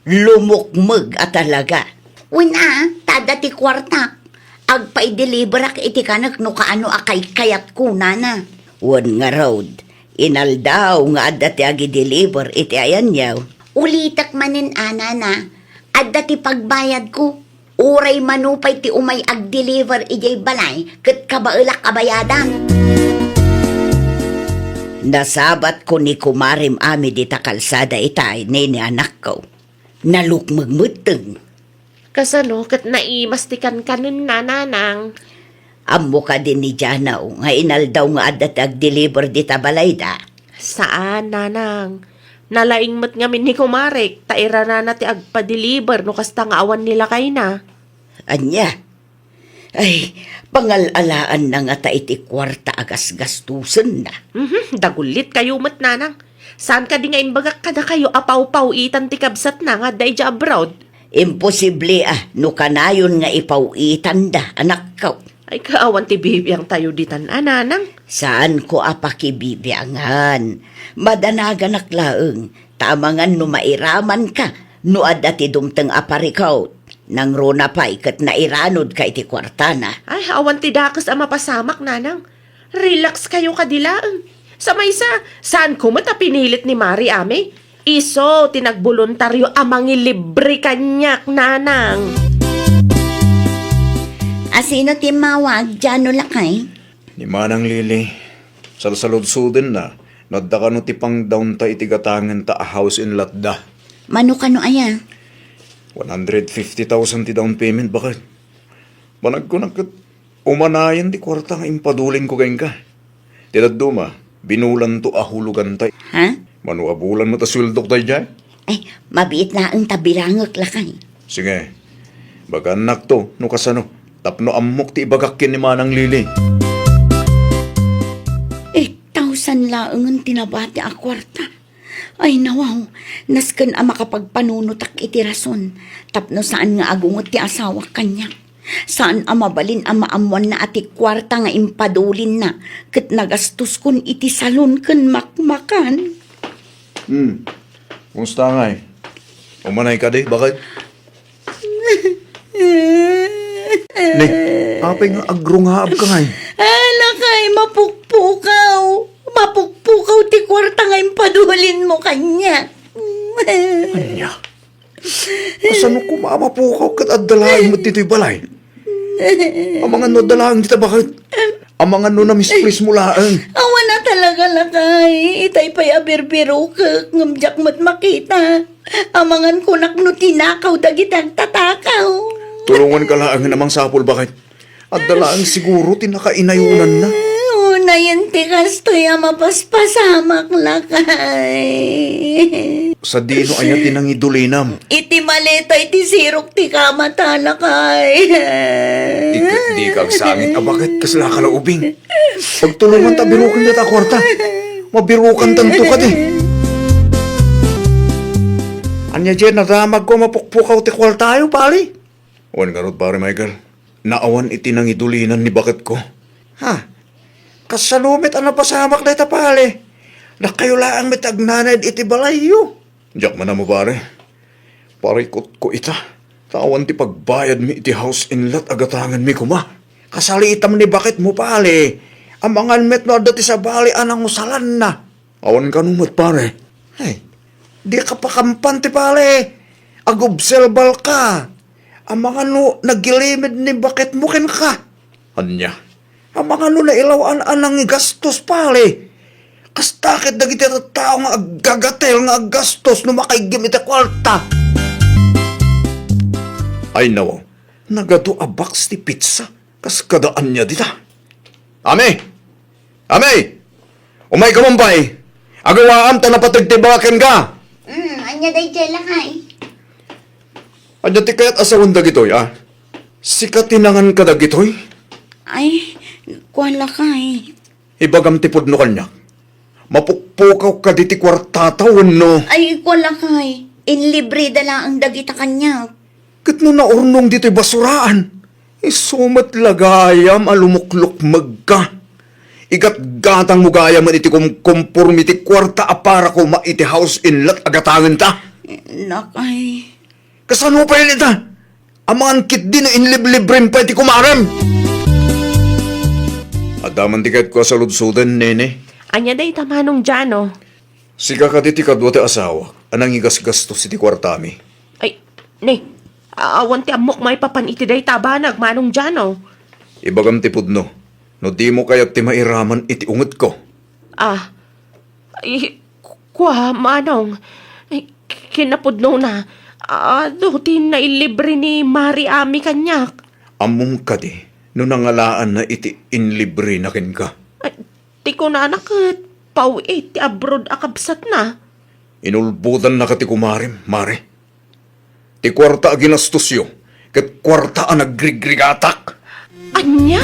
lumukmeg a talaga. Wen a, ta adda ti kuartak. Agpaideliverak iti kanek no kaano a kaykayatko, nana. Wen ngarud, inaldaw nga adda ti agideliver iti ayanyo. Ulitek manen a, nana, adda ti pagbayadko. Uray mano pay ti umay agdeliver idiay balay ket kabaelak a bayadan. Nasabatko ni kumarem Ami dita kalsada itay, nene, anakko. Nalukmeg metten. Kasano ket naimas ti kankanenna, nanang? Ammo kadi ni Jano nga inaldaw nga adda ti agdeliver dita balayda? Saan, nanang. Nalaing met ngamin ni kumarek ta iranana ti agpadeliver no kasta nga awan ni lakayna. Ania? Ay, pangal-alaanna ngata iti kuarta a gasgastosenna. Mhm, dagullit kayo met, nanang. Saan kadi nga imbagak kadakayo a pawpaw-itan ti kabsatna nga adda idiay abroad? Imposible a no kanayon nga ipaw-itanda, anakko. Ay, kaawan ti bibiangtayo ditan a, nanang. Saanko a pakibibiangan. Madanaganak laeng, ta amangan no mairamanka, no adda ti dumteng a parikut, nangruna pay ket nairanudka iti kuartana. Ay, awan ti dakes a mapasamak, nanang. Relax kayo kadi laeng. Sa maysa, saanko met a pinilit ni Mari Ami? Isu ti nagboluntario a mangilibre kaniak, nanang. A, sino ti immawag, Jano, lakay? Ni Manang Lili. Salsaludsodenna no adda kano ti pangdawnta iti gatangenta a house and lot da. Mano kano aya? One hundred fifty thousand ti down payment, baket. Managkunak ket umanayen ti kuarta nga impadulinko kenka. Ti dadduma, binulanto a huloganta. Ha? Mano a bulan met a sueldok daydiay? Ay, mabiit laeng ta bilangek, lakay. Sige. Bagannakto no kasano, tapno ammok ti ibagak ken ni Manang Lili. Eight thousand laengen ti nabati a kuarta. Ay, nawaw, nasken a makapagpanunotak iti rason tapno saan nga agunget ti asawak kaniak. Saan a mabalin a maammoanna a ti kuarta nga impadulinna ket nagastoskon iti salon ken makmakan. Hmm. Kumusta ngay? Umanay kadi, baket? Ni, apay nga agrungaabka ngay? Ala kay, mapukpukaw. Mapukpukaw ti kuarta nga impadulinmo kaniak. Ania? Kasano koma a mapukaw ket adda laeng met ditoy balay? Amangan no adda laeng dita, baket? Amangan no namispresmo laeng? Awan a talaga, lakay. Itay pay a birbirokek, ngem diak met makita. Amangan kunak no tinakaw dagiti agtatakaw. Tulonganka laengen a mangsapul, baket? Adda laeng siguro ti nakainayonanna. Unayen ti kastoy a mapaspasamak, lakay. Sadino aya ti nangidulinam? Iti maleta iti sirok ti kamata, lakay. Di ka, di ka agsangit a baket kasla ka laubing. Pagtulongan ta biruken dita a kuarta. Mabirukan tanto kadi. Ania diay nadamagko a mapukpukaw ti kuartayo, pare? Wen ngarud, Pare Michael, naawan iti nangidulinan ni baketko. Ha? Kasano met a napasamak dayta, pare? Dakayo laeng met agnanaed iti balayyo. Diak man ammo, pare. Parikutko ita. Ta awan ti pagbayadmi iti house and lot a gatangenmi koma. Kasalitam ni baketmo, pare. Amangan met no adda ti sabali a nangusalanna. Awan kano met, pare. Ay, dika pakampan ti pare. Agobserbarka. Amangan no nagilimid ni baketmo kenka. Ania? Amangan no nailaw-an a nangigastos, pare. Kasta ket dagiti tattao nga aggagatel nga aggastos no makaiggim iti kuarta. Ay, nawaw. Nagadu a box ti pizza. Kas kada ania dita? Ami! Ami! Umayka man pay! Agawaam ta napateg ti ibagak kenka! Hmm, ania daydiay, lakay? Ania ti kayat a sawen dagitoy, a? Sika ti nangan kadagitoy? Ay, kua, lakay. Ibagam ti pudno kaniak. Mapukpukaw kadi ti kuartata wenno? Ay, kua, lakay. Inlibreda laeng dagita kaniak. Ket no naurnong ditoy basuraan, isu met la gayam a lumuklukmegka. Igatgatangmo gayam iti kumkumpormi ti kuarta a para koma iti house and lot a gatangenta. Lakay. Kasano pay dita? Amangan ketdi no inliblibrem pay ti kumarem. Adda man ti kayatko a saludsoden, nene. Ania dayta, Manong Jano? Sika kadi ti kadua ti asawak a nangigasgastos iti kuartami. Ay, ni, a-, awan ti ammok maipapan iti dayta a banag, Manong Jano. Ibagam ti pudno, no dimo kayat ti mairaman iti ungetko. Ah, ay, ku-, kua, Manong. Ay, kinapudnona, adu ti nailibre ni Mari Ami kaniak. Ammom kadi no nangalaanna iti inlibrena kenka? Ay, ti kunana ket, paw-it ti abroad a kabsatna. Inulbodannaka ti kumarem, Mare. Ti kuarta a ginastosyo, ket kuarta a nagrigrigatak. Ania?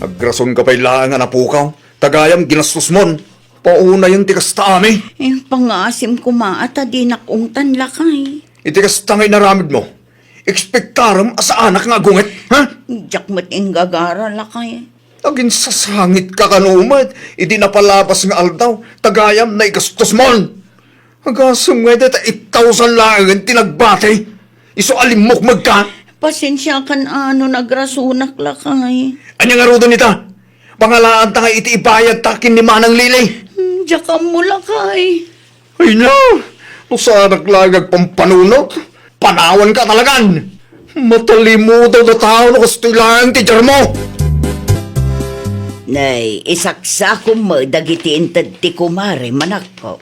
Agrasonka pay laeng a napukaw, ta gayam ginastosmon. Paunayen ti kasta, Ami. Eh, pangasim koma a ta dinak ungtan, lakay. Iti kasta nga inaramidmo, Ekspektarem a saanak nga agunget, ha? Diak met inggagara, lakay. Aginsasangitka kano met idi napalabas nga aldaw, ta gayam naigastos mon. Agasem nga ita, eight thousand laengen ti nagbati. Isu a limmukmegka. Pasensiakan a no nagrasunak, lakay. Ania ngaruden ita? Pangalaanta nga iti ibayadta ken ni Manang Lili. Hmm, diak ammo, lakay. Ay na, no saanak laeng agpampanunot, panawanka talagan. Matalimudaw a tao no kastoy laeng ti diarmo. Nay, isaksakom met dagiti inted ti kumare, manakko.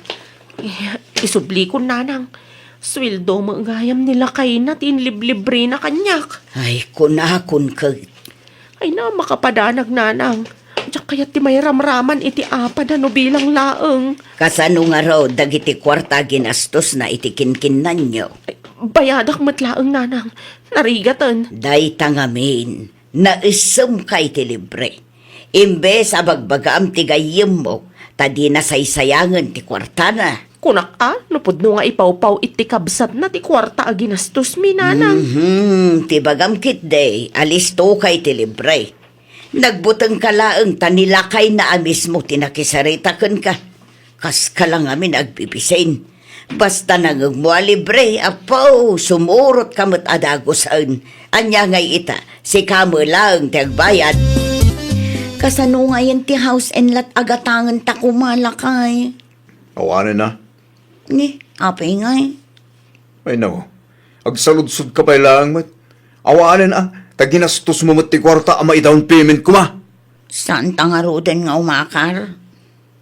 Eh, isublikon, nanang. Sueldo met gayam ni lakayna ti inliblibrena kaniak. Ay, kunakon ket. Ay na, makapadanag, nanang. Diak kayat ti mairamraman iti apat a no bilang laeng. Kasano ngarud dagiti kuarta a ginastosna iti kinkinnanyo? Ay, bayadak met laeng, nanang. Narigaten. Dayta ngamin, naissemka iti libre. Imbes a bagbagaam ti gayyemmo, ta dina saysayangen ti kuartana. Kunak a, no pudno nga ipawpaw iti kabsatna ti kuarta a ginastosmi, nanang. Mhm, ti bagam ketdi, alistoka iti libre. Nagbutengka laeng ta ni lakayna a mismo ti nakisarita kenka. Kaska la ngamin agbibisin. Basta nangngegmo a libre, apo, sumurotka met a dagusen. Ania ngay ita, sika met laeng ti agbayad. Kasano ngayen ti house and lot a gatangenta koma, lakay? Awanen a. Ni, apay ngay? Ay, nako. Agsaludsodka pay laeng met. Awanen a, ta ginastosmo met ti kuarta a maidown payment koma. Saanta ngaruden nga umakar?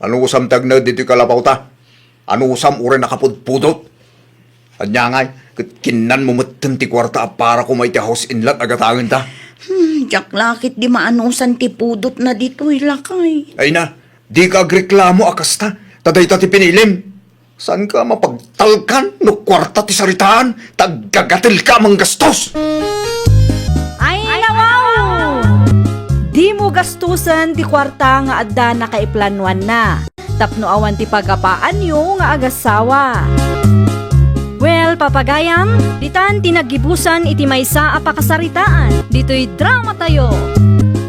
Anusam ti agnaed ditoy kalapawta? Anusam uray nakapudpudot? Ania ngay, ket kinnanmo metten ti kuarta a para koma iti house and lot a gatangenta? Hmm, diak la ketdi maanusan ti pudotna ditoy, lakay. Ay na, dika agreklamo a kasta, ta dayta ti pinilim. Saanka mapagtalkan no kuarta ti saritaan, ta aggagatelka a manggastos? Ay, nawaw! Dimo gastusen ti kuarta nga adda nakaiplanuanna tapno awan ti pagapaanyo nga agassawa. Well, papagayam, ditan ti naggibusan iti maysa a pakasaritaan ditoy dramatayo.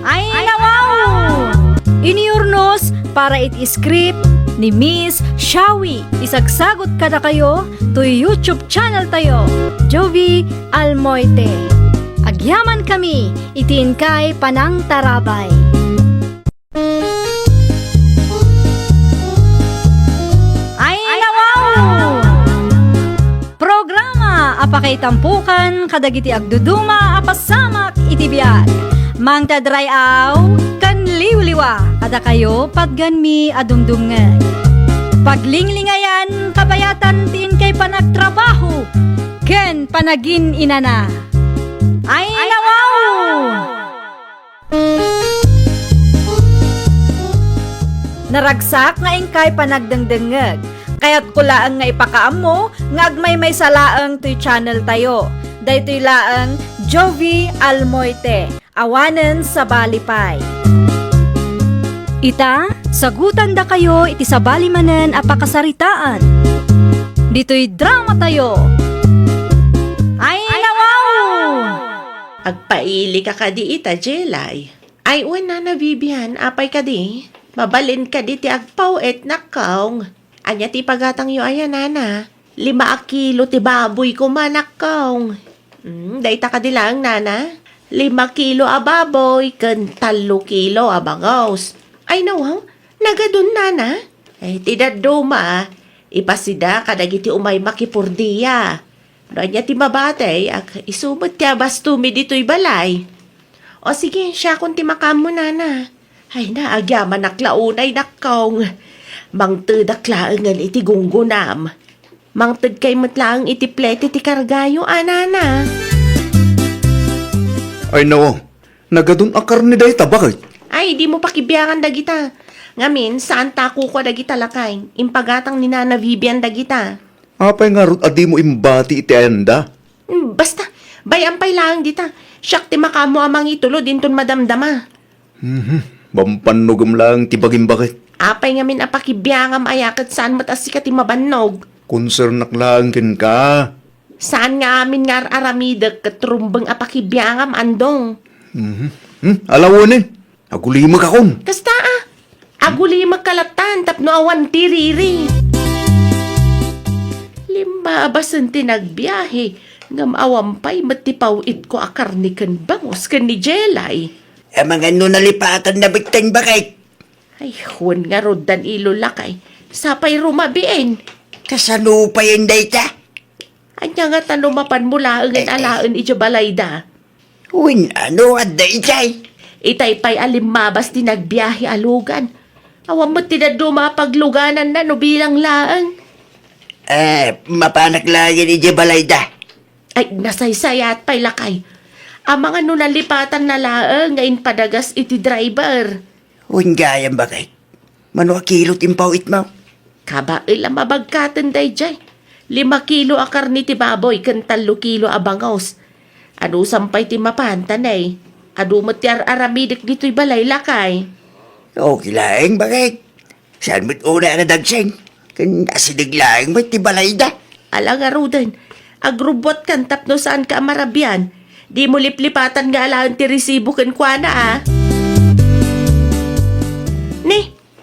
Ay, nawaw! Iniurnos para iti script ni Miss Shawi. Isagsagot kadakayo toy YouTube channel tayo, Jovi Almoite. Agyamankami iti inkay panangtarabay. Ay, nawaw! Programa a pakaitampokan kadagiti agduduma a pasamak iti biag. Mangted ray-aw ken liwliwa kadakayo patgenmi a dumdumngeg. Paglinglingayan, kabayatan ti inkay panagtrabaho ken panagin-inana. Ay, nawaw! Naragsak nga inkay panagdengdengngeg. Kayatko laeng nga ipakaammo nga agmaymaysa laeng toy channel tayo. Daytoy laeng Jovi Almoite. Awanen sabali pay. Ita, sagutandakayo iti sabali manen a pakasaritaan. Ditoy dramatayo. Ay, nawaw! Agpailika kadi ita, Jelay? Ay, wen, Nana Vivian, apay kadi? Mabalin kadi ti agpaw-et, nakkaw? Ania ti ipagatangyo aya, Nana? Lima a kilo ti baboy koma, nakkaw. Hmm, dayta kadi laeng, Nana? Lima kilo a baboy ken tallo kilo a bagaws. Ay, nawaw, nagadun, Nana? Ay, ti dadduma, ipasida kadagiti umay makipurdia. No ania ti mabati, ag-, isu met ti abastomi ditoy balay. O sige, siakon ti makaammo, Nana. Ay na, agyamanak la unay, nakkaw. Mangtedak laengen iti gunggonam. Mangtedkay met laeng iti plete ti kargayo, a, Nana. Ay, nao, nagadun a karne dayta, baket? Ay, dimo pakibiangan dagita. Ngamin, saanta a kukua dagita lakay. Impagatang ni Nana Vivian dagita. Apay ngarud a dimo imbati iti ayanda? Hmm, basta, bay-am pay laeng dita. Siak ti makaammo a mangitulod inton madamdama. Mhm, mampannogem laeng ti bagim, baket. Apay ngamin a pakibiangam aya ket saan met a sika ti mabannog? Konsernak laeng kenka. Saan nga amin nga ar-aramidek ket rumbeng a pakibiangam, Andong. Mhm. Hmm, ala wen. Agulimekakon. Kasta a. Agulimekka lattan tapno awan ti riri. Limmabasen ti nagbiahe, ngem awan pay met ti paw-itko a karne ken bangus ken ni Jelay. Amangan no nalipatanna metten, baket? Ay, wen ngarud, Dan Ilo, lakay. Sapay rumabiin. Kasano payen dayta? Ania ngata no mapanmo laengen alaen idiay balayda? Wen, ano, adda idiay? Itay pay a limmabas ti nagbiahe a lugan. Awan met ti dadduma a paglugananna no bilang laeng. Eh, mapanak laengen idiay balayda. Ay, nasaysayaat pay, lakay. Amangan no nalipatanna laeng nga impadagas iti driver. Wen gayam, baket. Mano a kilo ti impaw-itmo? Kabael a mabagkaten daydiay. Lima kilo a karne ti baboy ken tallo kilo a bangus. Anusan pay ti mapan, ta ne, adu met ti ar-aramidek ditoy balay, lakay. Okay laeng, baket. Saan met unay a nadagseng? Ken asideg laeng met ti balayda. Ala ngaruden, agrubbuatkan tapno saanka a marabian. Dimo liplipatan nga alaen ti resibo kenkuana, a. Ne,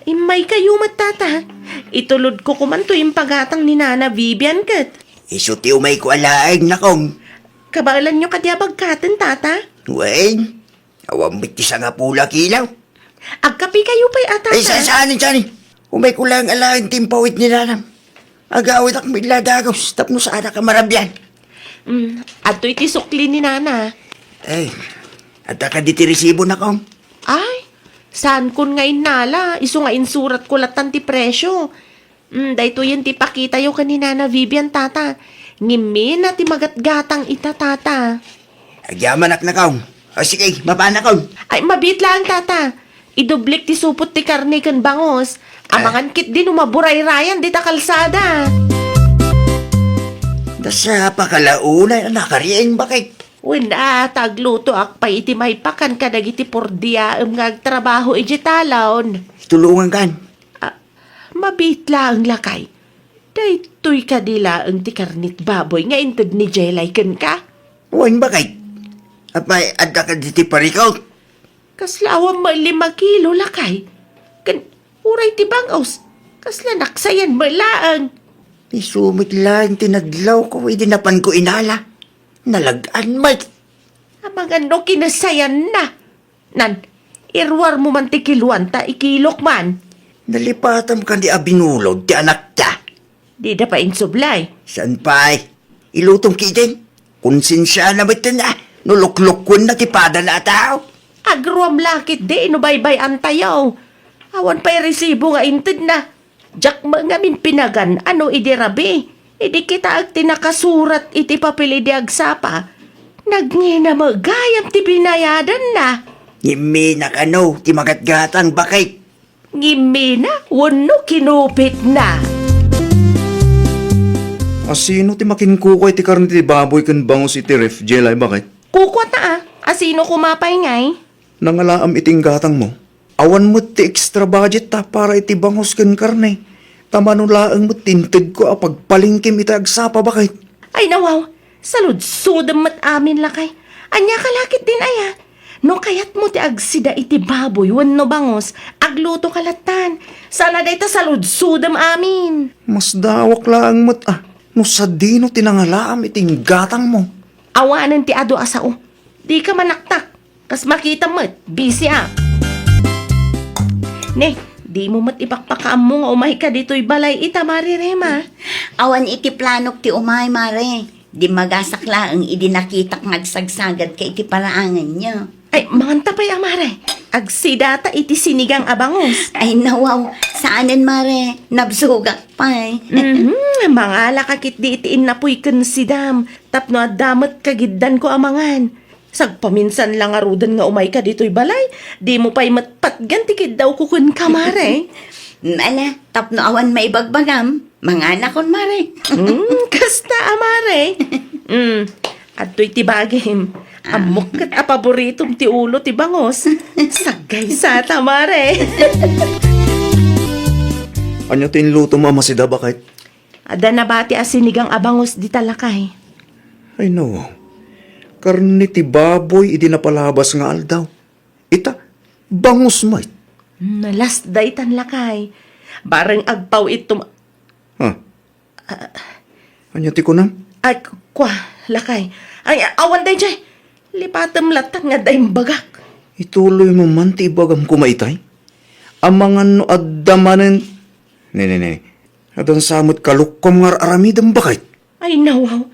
immaykayo met, tata. Itulodko koman toy impagatang ni Nana Vivian ket. Isu ti umayko alaen, nakong. Kabaelanyo kadi a bagkaten, tata? Wen, awan met ti sangapulo a kilo. Agkapikayo pay a, tata. Ay, sa-, saan, saan? Umayko laeng alaen ti impaw-it ni nanam. Agawidak met la dagus tapno saanak a marabian. Mm, adtoy ti sukli ni nana. Eh, adda kadi ti resibo, nakong? Ay, saankon nga innala, isu nga insuratko lattan ti presio. Mm, daytoyen ti ipakitayo ken ni Nana Vivian, tata. Ngimmi na ti magatgatang ita, tata. Agyamanak, nakong. O sige, mapanakon. Ay, mabiit laeng, tata. Idublik ti supot ti karne ken bangus. Amangan ketdi no maburayrayan dita kalsada. Nasapa ka la unay a nakariing, baket? Wen a, ta aglutoak pay iti maipakan kadagiti purdiaem nga agtrabaho idiay talon. Tulongankan. Ah, mabiit laeng, lakay. Daytoy kadi laeng ti karne ti baboy nga inted ni Jelay kenka? Wen, baket. Apay, adda kadi ti parikot? Kasla awan met lima kilo, lakay. Ken uray ti bangus, kasla naksayan met laeng. Isu met laeng ti nadlawko idi napanko inala. Nalag-an met. Amangan no kinassayanna. Nan, iruarmo man ti kiloan ta ikilok man. Nalipatam kadi a binulod ti anakta. Dida pay insublay. Saan pay? Ilutom ketdin. Konsensiana metten a no luklukwenna ti padana a tao. Agruam la ketdi no baybay-antayo. Awan pay resibo nga intedna. Diak met ngamin pinagan-ano idi rabii. Idi kitaek ti nakasurat iti papel idi agsapa, nagngina met gayam ti binayadanna. Ngimmi na kano ti magatgatang, baket? Ngimmina wenno kinupitna. Asino ti makinkukua iti karne ti baboy ken bangus iti ref, Jelay, baket? Kukuata a. Asino koma pay ngay? Nangalaam iti inggatangmo. Awan met ti extra budget ta para iti bangus ken karne. Ta mano laeng met ti intedko a pagpalengkem iti agsapa, baket? Ay, nawaw. Saludsodem met amin, lakay. Ania ka la ketdin aya? No kayatmo ti agsida iti baboy wenno bangus, agluto ka lattan. Saan a dayta saludsodem amin. Masdawak laeng met a no sadino ti nangalaam iti inggatangmo. Awanen ti adu a sao. Dika manaktak. Kas makitam met, busy a. Ne, dimo met ipakpakaammo nga umayka ditoy balay ita, Mare Rema? Awan iti planok ti umay, Mare. Dimmagasak laeng idi nakitak nga agsagsagadka iti paraanganyo. Ay, manganta pay a, Mare. Agsidata iti sinigang a bangus. Ay, nawaw. Saanen, Mare. Nabsogak pay. Mhm, mangalaka ketdi iti innapuy ken sidam. Tapno adda met kagiddanko a mangan. Sagpaminsan la ngaruden nga umayka ditoy balay, dimo pay met patgan ti kiddawko kenka, Mare. Mm, ala, tapno awan maibagbagam, manganakon, Mare. Mm, kasta a, Mare. Mm, adtoy ti bagim. Ah. Ammok ket a paboritom ti ulo ti bangus. Saggaysata, Mare. Ania ti inlutom a masida, baket? Adda nabati a sinigang a bangus dita, lakay. Ay, no. Karne ti baboy idi napalabas nga aldaw. Ita, bangus met. Hmm, last day tan, lakay. Bareng agpaw-it tum- Ha? Ania ti kunam? Ay, kua, lakay. Ay, awan daydiay. Lipatem latta nga adda imbagak. Ituloy mo man ti ibagam koma itay. Amangan no adda manen. Ne, ne, ne. Adda sa met kalukkom nga ar-aramidem, baket. Ay, nawaw.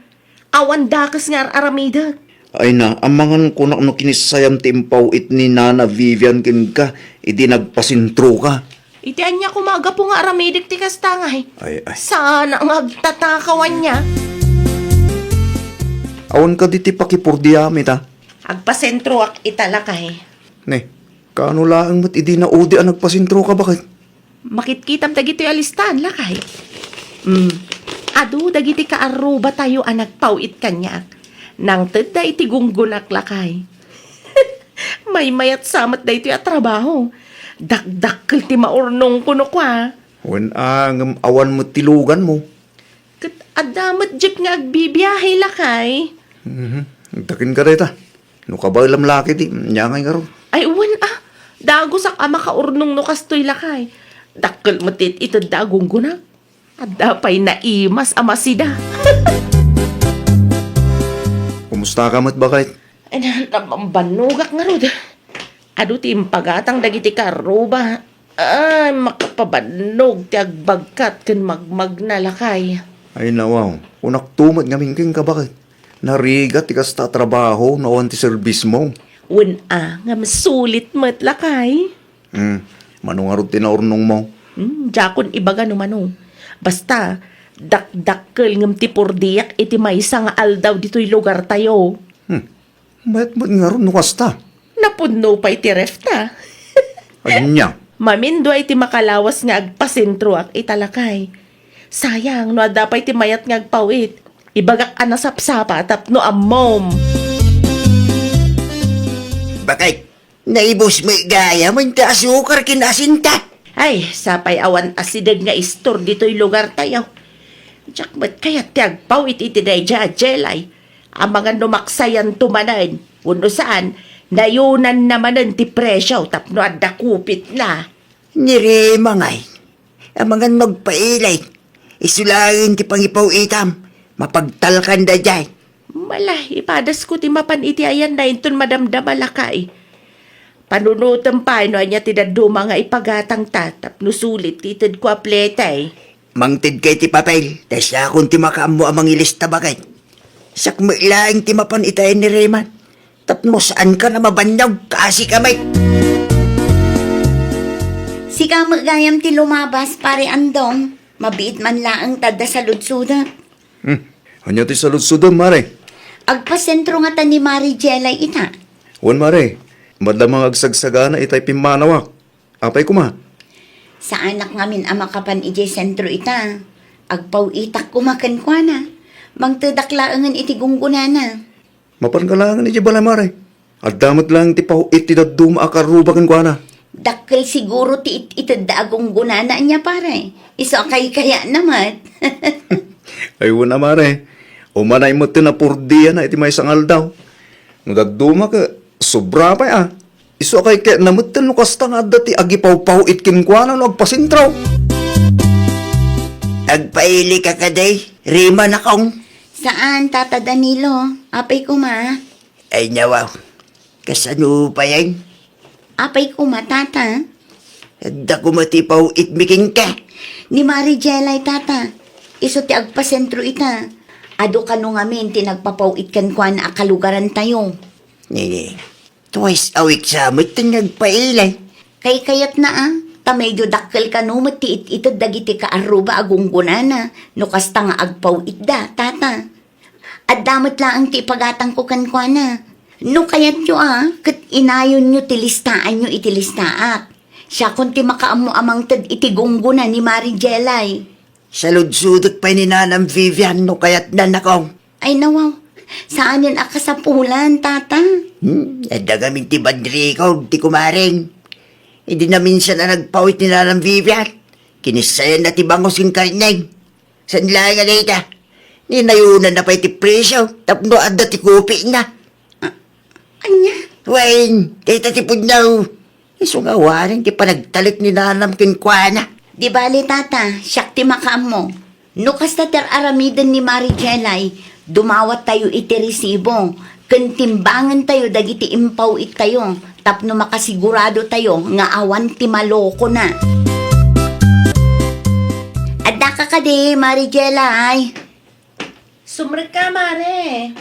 Awan dakes nga ar-aramidek. Ay na, amangan kunak no kinissayam ti impaw-it ni Nana Vivian kenka idi nagpasentroka. Iti ania koma a gapu nga aramidek ti kasta ngay? Ay, ay. Saan nga agtatakaw ania? Awan kadi ti pakipurdiam ita? Agpasentroak ita, lakay. Ne, kaano laeng met idi naudi a nagpasentroka, baket? Makitkitam dagitoy a listaan, lakay. Mm. Adu dagiti kaarrubatayo a nagpaw-it kaniak. Nangtedda iti gunggonak, lakay. Maymayat sa met daytoy a trabaho. Dakdakkel ti maurnongko no kua. Wen a, ngem awan met ti luganmo. Ket adda met diak nga agbibiahe, lakay. Mhm. Agtaken ka dayta. No kabaelam la ketdi, ania ngay ngarud? Ay, wen a. Dagusak a makaurnong no kastoy, lakay. Dakkel met ti itedda a gunggonak. Adda pay naimas a masida. Kumusta ka met, baket? Ay, na, nabambannogak ngarud. Adu ti impagatang dagiti kaarruba. Ay, makapabannog ti agbagkat ken magmagna, lakay. Ay, nawaw. Kunakto met ngamin kenka, baket? Narigat ti kasta a trabaho no awan ti serbismo. Wen a, ngem sulit met, lakay. Hmm, mano ngarud ti naurnongmo? Hmm, diakon ibaga no mano. Basta, dakdakkel ngem ti purdiak iti maysa nga aldaw ditoy lugartayo. Hmm, mayat met ngarud no kasta. Napudno pay ti ref ta. Ania? Maminduay ti makalawas nga agpasentroak ita, lakay. Sayang no adda pay ti mayat nga agpaw-it. Ibagak a nasapsapa tapno ammom. Baket, naibus met gayam ti asukar ken asinta. Ay, sapay awan asideg nga istor ditoy lugartayo. Diak met kayat ti agpaw-it iti daydiay a jelay. Amangan no maksayanto manen, wenno saan, nayunanna manen ti presio tapno adda kupitna. Ni Rema ngay, amangan no agpailay, isu laeng ti pangipaw-itam, mapagtalkan daydiay. Mala, ipadasko ti mapan iti ayanna inton madamdama, lakay. Panunotem pay no ania ti dadduma nga ipagatangta tapno sulit ti itedko a plete. Mangtedka iti papel, ta siakon ti makaammo a mangilista, baket. Siak met laeng ti mapan itaen ni Rema. Tapno saankan a mabannog, kaasika met. Sika met gayam ti lumabas, Pare Andong. Mabiit man laeng ta adda saludsodek. Hmm. Ania ti saludsodem, Mare? Agpasentro ngata ni Mare Jelay ita. Wen, Mare. Madama nga agsagsagana itay pimmanawak. Apay koma? Saanak ngamin a makapan idiay sentro ita. Agpaw-itak koma kenkuana. Mangtedak laengen iti gunggonana. Mapanka laengen idiay balay, Mare. Adda met laeng ti paw-it ti dadduma a kaarruba kenkuana. Dakkel siguro ti it-itedda a gunggonana ania, pare. Isu a kaykayatna met. Ay, wen a, Mare. Umanay met ti napurdiana iti maysa nga aldaw. No dadduma ket sobra pay a. Isu a kaykayatna metten no kasta nga adda ti agipawpaw-it kenkuana no agpasentro. Agpailika kadi, Rema, nakong? Saan, Tata Danilo. Apay koma? Ay, nawaw. Kasano payen? Apay koma, Tata? Adda koma ti paw-itmi kenka. Ni Mari Jelay, Tata. Isu ti agpasentro ita. Adu kano ngamin ti nagpapaw-it kenkuana a kalugarantayo. Nini, twice a week sa met ti nagpailay. Kaykayatna a, ta medyo dakkel kano met ti it-ited dagiti kaarruba a gunggonana no kasta nga agpaw-itda, Tata. Adda met laeng ti ipagatangko kenkuana. No kayatyo a, ket inayonyo ti listaanyo iti listaak. Siakon ti makaammo a mangted iti gunggona ni Mari Jelay. Saludsodek pay ni Nanang Vivian no kayatna, nakong. Ay, nawaw. Saanen a kasapulan, Tata. Hmm, adda ngamin ti bad record ti kumareng. Idi naminsan a nagpaw-it ni Nanang Vivian, kinissayanna ti bangus ken karneng. Saan laeng a dayta? Ni nayunanna pay ti presyo, tapno adda ti kupitna. Ah, ania? Wen, dayta ti pudno. Isu nga awanen ti panagtalek ni nanam kenkuana. Di bale, tata, siak ti makaammo. No kasta ti ar-aramiden ni Mari Jelay, dumawattayo iti resibo, ken timbangentayo dagiti impaw-ittayo, tapno makasiguradotayo nga awan ti malokona. Addaka kadi, Mari Jelay? Sumrekka, Mare.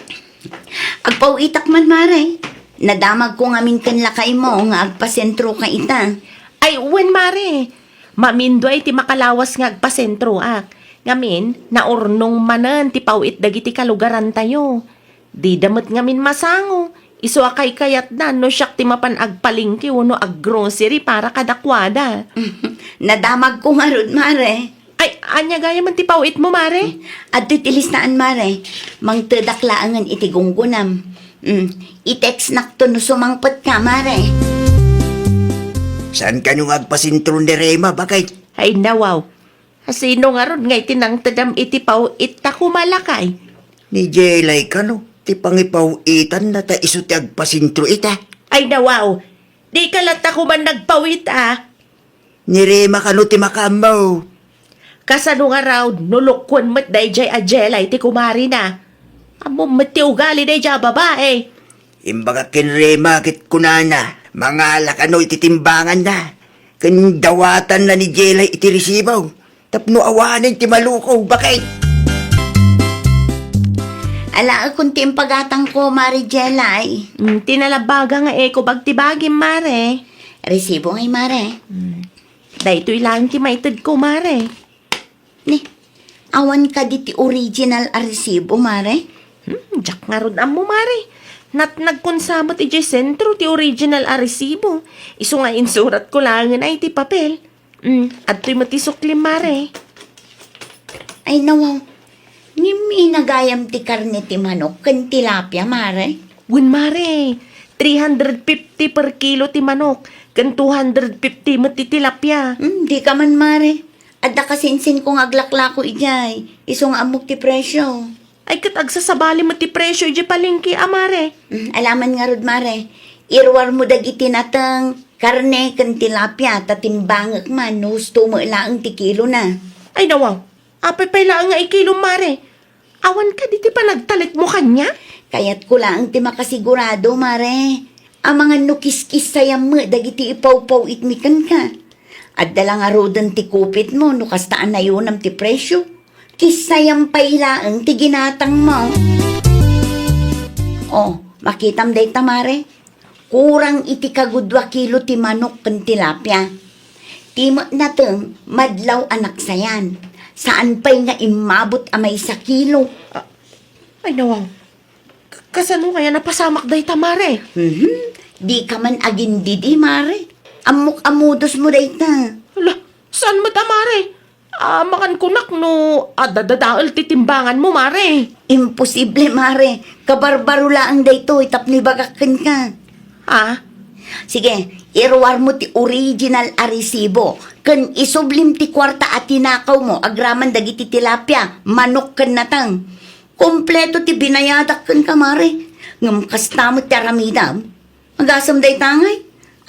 Agpaw-itak man, Mare. Nadamagko ngamin ken lakaymo nga agpasentroka ita. Ay, wen, Mare. Mamindua iti makalawas nga agpasentroak. Ngamin, naurnong manen ti paw-it dagiti kalugarantayo. Dida met ngamin masango. Isu a kaykayatda no siak ti mapan agpalengke wenno aggrocery para kadakuada. Nadamagko ngarud, Mare. Ay, ania gayam ti paw-itmo, Mare? Adtoy ti listaan, Mare. Mangtedak laengen iti gunggonam. Mm, i-textnakto no sumangpetka, Mare. Saan kano nga agpasentro ni Rema, baket? Ay, nawaw. Asino ngarud nga iti nangtedam iti paw-itta, lakay? Ni Jelay kano, ti pangipaw-itanna ta isu ti agpasentro ita. Ay, nawaw. Dika latta koma nagpaw-it, a. Ni Rema kano ti makaammo? Kasano ngarud no lukuen met daydiay a Jelay ti kumarina? Ammom met ti ugali daydiay a babai. Imbagak ken Rema ket kunana, mangala kano iti timbanganna, ken dawatanna ni Jelay iti resibo, tapno awanen ti maloko, baket. Alaekon ti impagatangko, Mari Jelay. Mm, ti nalabaga nga eko bagtibagim, Mare. Resibo ngay, Mare. Mm. Daytoy laeng ti maitedko, Mare. Ni, awan kadi ti original a resibo, Mare? Hmm, diak ngarud ammo, Mare. Natnagkon sa met idiay sentro ti original a resibo. Isu nga insuratko laengen ay ti papel. Hmm, adtoy met ti suklim, Mare. Ay, nawaw. Ngem ina gayam ti karne ti manok ken tilapia, Mare? Wen, Mare. Three hundred fifty per kilo ti manok, ken two hundred fifty met ti tilapia. Hmm, dika man, Mare. Adda kasinsinko nga aglaklako idiay, isu nga ammok ti presio. Ay, ket agsasabali met ti presio idiay palengke a, Mare. Hmm, alaman ngarud, Mare. Iruarmo dagiti nateng, karne, ken tilapia, ta timbangek man no husto met laeng ti kilona. Ay, nawaw. Apay pay laeng nga ikilom, Mare? Awan kadi ti panagtalekmo kaniak? Kayatko laeng ti makasigurado, Mare. Amangan no kiskissayam met dagiti ipawpaw-itmi kenka. Adda la ngaruden ti kupitmo no kasta a nayunam ti presio. Kissayam pay laeng ti ginatangmo. Oh, makitam dayta, Mare. Kurang iti kagudua kilo ti manok ken tilapia. Ti met nateng madlaw a naksayan. Saan pay nga immabot a maysa kilo. Ah, ay, nawaw. K-, kasano kaya napasamak dayta, Mare? Mhm. Dika man agindidi, Mare. Ammok a modusmo dayta. Ala, saan met a, Mare? Ah, makankunak no adda dadael ti timbanganmo, Mare. Imposible, Mare. Kabarbaro laeng daytoy tapno ibagak kenka. Ah? Sige, iruarmo ti original a resibo ken isublim ti kuarta a tinakawmo agraman dagiti tilapia, manok ken nateng. Kompleto ti binayadak kenka, Mare. Ngem kasta met ti aramidam. Agasem dayta ngay,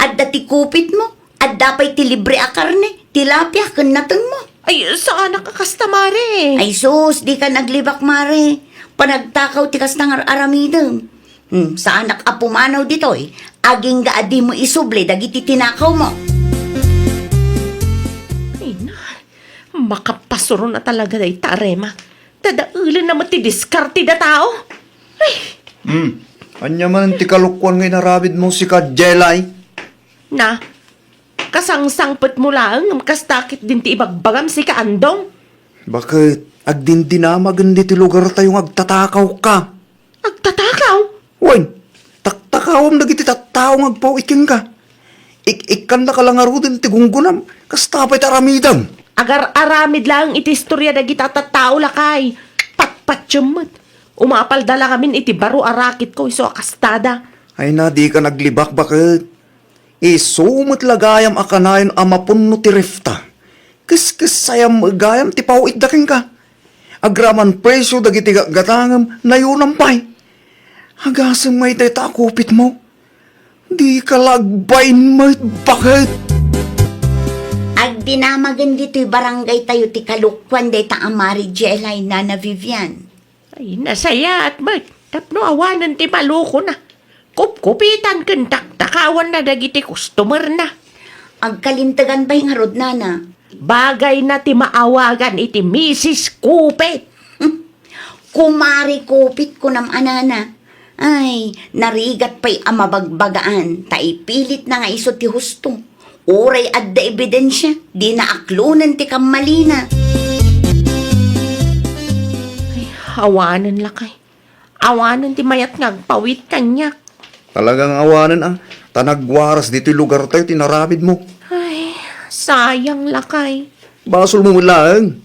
adda ti kupitmo, adda pay ti libre a karne, tilapia, ken natengmo. Ay, saanak a kasta, Mare. Ay sus, dika naglibak, Mare. Panagtakaw ti kasta nga ar-aramidem. Hmm, saanak a pumanaw ditoy, agingga a dimo isubli dagiti tinakawmo. Ay, na, makapasuron a talaga dayta a Rema. Dadaelenna met ti diskarte da tao. Ay! Hmm. Ania manen ti kalokuan nga inaramidmo, sika Jelay? Na, kasangsangpetmo laeng ngem kasta ketdin ti ibagbagam, sika Andong. Baket, agdindinamagen ditoy lugartayo nga agtatakawka. Agtatakaw? Wen, taktakawam dagiti tattao nga agpaw-it kenka. Ik-ikkannaka la ngaruden ti gunggonam, kasta pay ti aramidem. Agar-aramid laeng iti istoria dagita a tattao, lakay. Patpatiem met. Umapalda la ngamin iti baro a raketko isu a kastada. Ay na, dika naglibak, baket. Isu met la gayam a kanayon a mapunno ti refta. Keskessayam met gayam ti paw-itda kenka. Agraman presio dagiti gatgatangem, nayonam pay. Agasem ngay dayta a kupitmo. Dika la agbain met, baket. Agdinamagen ditoy barangay tayo ti kalokuan dayta a Mari Jelay, Nana Vivian. Ay, nasayaat met. Tapno awanen ti malukona. Kupkupitan ken taktakawanna dagiti customerna. Agkalintegan pay ngarud, Nana. Bagayna ti maawagan iti Misis Kupit. Kumari Kupit, kunam a, Nana. Ay, narigat pay a mabagbagaan, ta ipilitna nga isu ti husto. Uray adda ebidensia, dina aklonen ti kammalina. Ay, awanen lakay. Awanen ti mayat nga agpawit kaniak. Talagang awanen a, ta nagwaras ditoy lugartayo ti naramidmo. Ay, sayang lakay. Basolmo met laeng.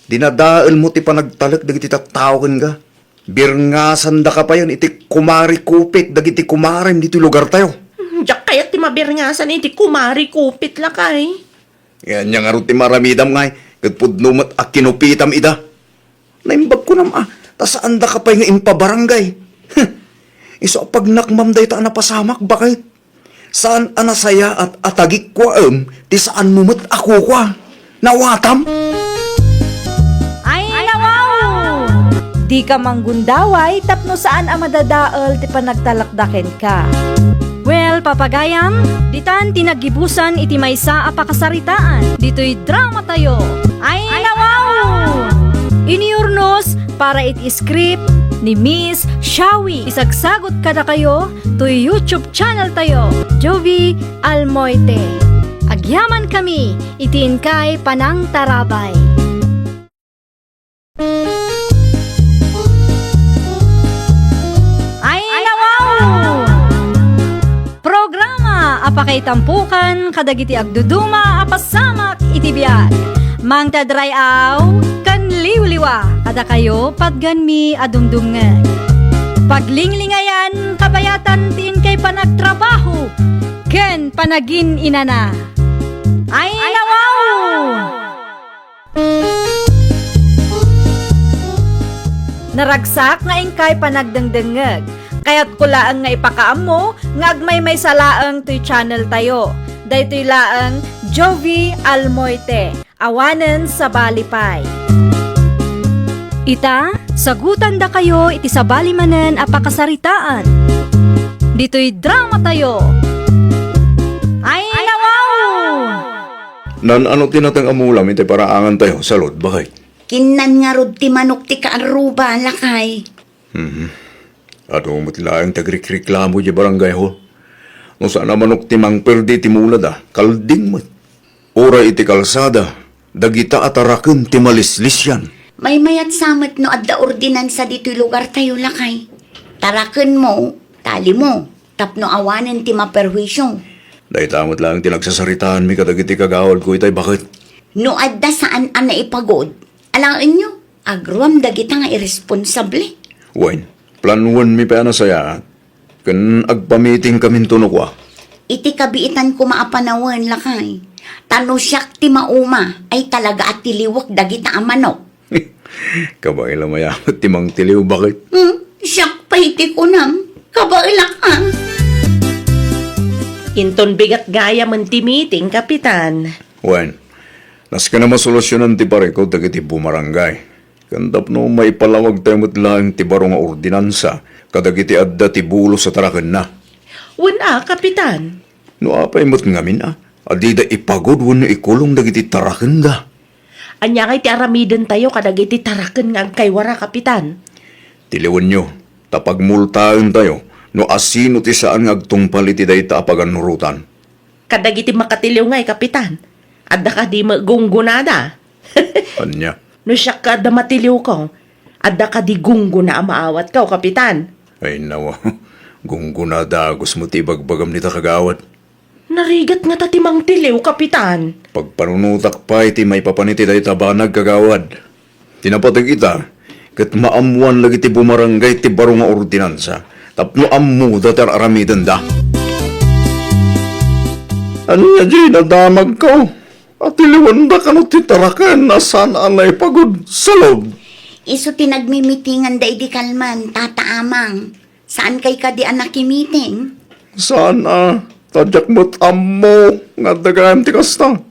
Dinadaelmo ti panagtalek dagiti tattao kenka. Birngasandaka payen iti kumari Kupit dagiti kumarem ditoy lugartayo. Hmm, diak kayat ti mabirngasan iti kumari Kupit lakay. Ania ngarud ti maaramidam ngay, ket pudno met a kinupitam ida. Naimbag kunam a, ta saandaka pay nga impabarangay. Huh! Isu a pagnakmam dayta a napasamak, baket. Saan a nasayaat a tagikkuaem ti saanmo met a kukua. Nawatam? Ay, nawaw! Dika manggundaway tapno saan a madadael ti panagtalakda kenka. Well, papagayam, ditan ti naggibusan iti maysa a pakasaritaan ditoy dramatayo. Ay, nawaw! Iniurnos para iti script ni Miss Shawi. Isagsagot kadakayo toy YouTube channel tayo, Jovie Almoite. Agyaman kami iti inkay panangtarabay. Ay, nawaw! Programa a pakaitampukan kadagiti agduduma a pasamak iti biag. Mangted ray-aw ken liwliwa kadakayo patgenmi a dumdumngeg. Paglinglingayam kabayatan ti inkay panagtrabaho ken panagin-inana. Ay, nawaw! Naragsak nga inkay panagdengdengngeg. Kayatko laeng nga ipakaammo nga agmaymaysa laeng toy channel tayo. Daytoy laeng Jovie Almoite. Awanen sabali pay. Ita, sagutandakayo iti sabali manen a pakasaritaan. Ditoy dramatayo. Ay, nawaw! Naan-ano ti nateng a mulam iti paraangantayo, Salud, baket? Kinnan ngarud ti manok ti kaarruba, lakay. Mhm. Adu met laeng ti agrikriklamo idiay barangay hall. No saan a manok ti mangperdi iti mulada, kalding met. Uray iti kalsada, dagita a taraken ti malislisian. Maymayat sa met no adda ordinansa ditoy lugartayo, lakay. Tarakenmo, talimo, tapno awanen ti maperhuisio. Dayta met laeng ti nagsasaritaanmi kadagiti kagawadko itay, baket. No adda saan a naipagod, alaenyo, agruam dagita nga irresponsable. Wen, planuenmi pay a nasayaat, ken agpamitingkaminto no kua. Iti kabiitan koma a panawen, lakay. Ta no siak ti mauma, ay talaga a tiliwek dagita a manok. Kabaela mayamat ti mangtiliw, baket? Hmm, siak pay ti kunam. Kabaelak a. Inton bigat gayamen ti meeting, Kapitan. Wen, nasken a masolusyonan ti parikut dagiti bumarangay. Ken tapno maipalawagtayo met laeng ti baro nga ordinansa kadagiti adda ti bulos a tarakenna. Wen a, Kapitan. No apay met ngamin a, a dida ipagod wenno ikulong dagiti tarakenda? Ania ngay ti aramidentayo kadagiti taraken nga agkaywara, Kapitan? Tiliwenyo, ta pagmultaentayo no asino ti saan nga agtungpal iti dayta a pagannurotan. Kadagiti makatiliw ngay, Kapitan, adda kadi met gunggonada? Ania? No siak nga adda matiliwko, adda kadi gunggona a maawatko, Kapitan? Ay, nawa. Gunggona dagus met ti ibagbagam dita, kagawad. Narigat ngata ti mangtiliw, Kapitan. Pagpanunotak pay ti maipapan iti dayta a banag, kagawad. Ti napateg ita, ket maammoan dagiti bumarangay ti baro nga ordinansa tapno ammoda ti ar-aramidenda. Ania diay nadamagko? Atiliwenda kano ti taraken a saan a naipagod, Salud? Isu ti nagmimitinganda idi kalman, Tata Amang. Saankay kadi a nakimiting? Saan a, ta diak met ammo nga adda gayam ti kasta.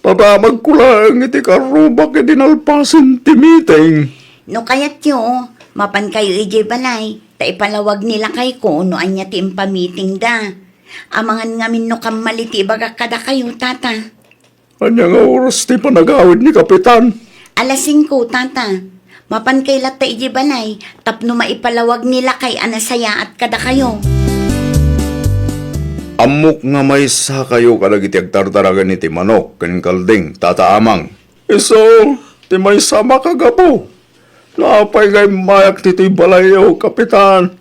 Nadamagko laeng iti karrubak idi nalpasen ti miting. No kayatyo, mapankayo idiay balay, ta ipalawag ni lakayko no ania ti impamitingda. Amangan ngamin no kammal iti ibagak kadakayo, Tata. Ania nga oras ti panagawid ni Kapitan? Alas singko, Tata. Mapankay latta idiay balay tapno maipalawag ni lakay a nasayaat kadakayo. Ammok nga maysakayo kadagiti agtartaraken iti manok ken kalding, Tata Amang. Isu ti maysa a makagapu. No apay nga immayak ditoy balayyo, Kapitan?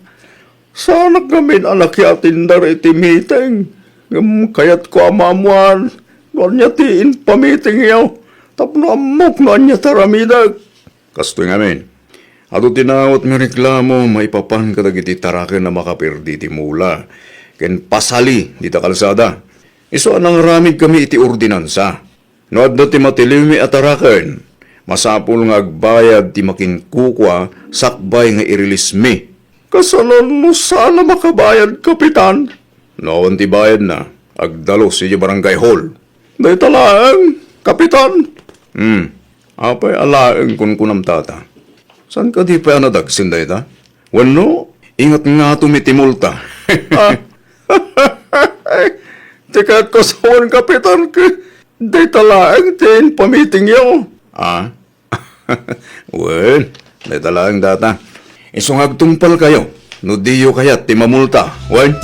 Saanak ngamin a nakiatindar iti miting. Ngem kayatko a maammoan no ania ti impamitingyo tapno ammok no ania ti aramidek. Kastoy ngamin, adu ti nawat nga reklamo maipapan kadagiti taraken a makaperdi ti mula ken pasali dita kalsada. Isu a nangaramidkami iti ordinansa. No adda ti matiliwmi a taraken, masapul nga agbayad ti makinkukua sakbay nga i-release mi. Kasano no saan a makabayad, Kapitan? No awan ti bayadna, agdalus idiay barangay hall. Dayta laeng, Kapitan. Hmm. Apay a laeng kunkunam, Tata? Saan kadi pay a nadagsen dayta? Wenno, ingat ngatom iti multa? Ah. Ti kayatko sawen, Kapitan, ket dayta laeng ti impamitingyo. Ah? Wen, dayta laeng dayta. Isu nga agtungpalkayo no diyo kayat ti mamulta. Wen?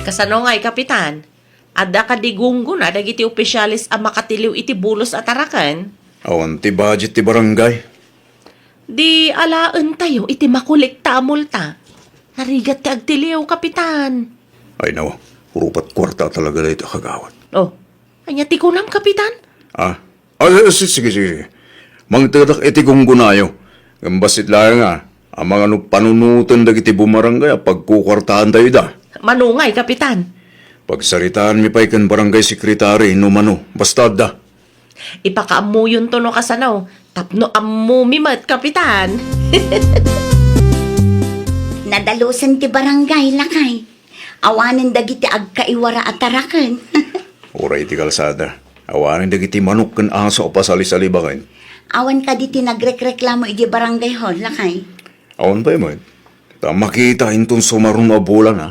Kasano ngay, Kapitan? Adda kadi gunggona dagiti opisyales a makatiliw iti bulos a taraken? Awan ti budget ti barangay. Di alaentayo iti makolekta a multa. Narigat ti agtiliw, Kapitan. Ay, nawa, rupat kuarta talaga dayta, kagawad. Oh, ania ti kunam, Kapitan? Ah, ah, si-, sige, sige, sige. Mangtedak iti gunggonayo. Ngem bassit laeng, ah, amangan no panunoten dagiti bumarangay a pagkukuartaantayo ida. Mano ngay, Kapitan? Pagsaritaanmi pay ken barangay secretary no mano. Basta adda. Ipakaammoyonto no kasano, tapno ammomi met, Kapitan. Nadalusen ti barangay, lakay. Awanen dagiti agkaiwara a taraken. Uray iti kalsada. Awanen dagiti manok ken aso a pasalisalibaken. Awan kadi ti nagrekreklamo iti barangay hall, lakay? Awan pay met. Ta makita inton sumaruno a bulan, a.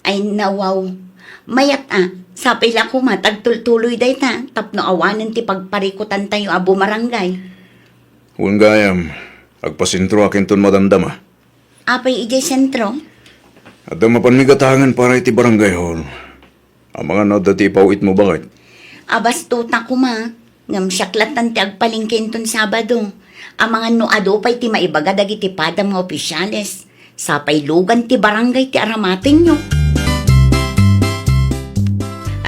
Ay, nawaw. Mayat a, sapay la koma ta agtultuloy dayta tapno awanen ti pagparikutantayo a bumarangay. Wen gayam, agpasentroak inton madamdama. Apay idiay sentro? Adda mapanmi gatangen para iti barangay hall. Amangan no adda ti ipaw-itmo, baket. Abasto ta koma, ngem siak lattan ti agpalengke inton Sabado. Amangan no adu pay ti maibaga dagiti padam nga opisyales. Sapay lugan ti barangay ti aramatenyo.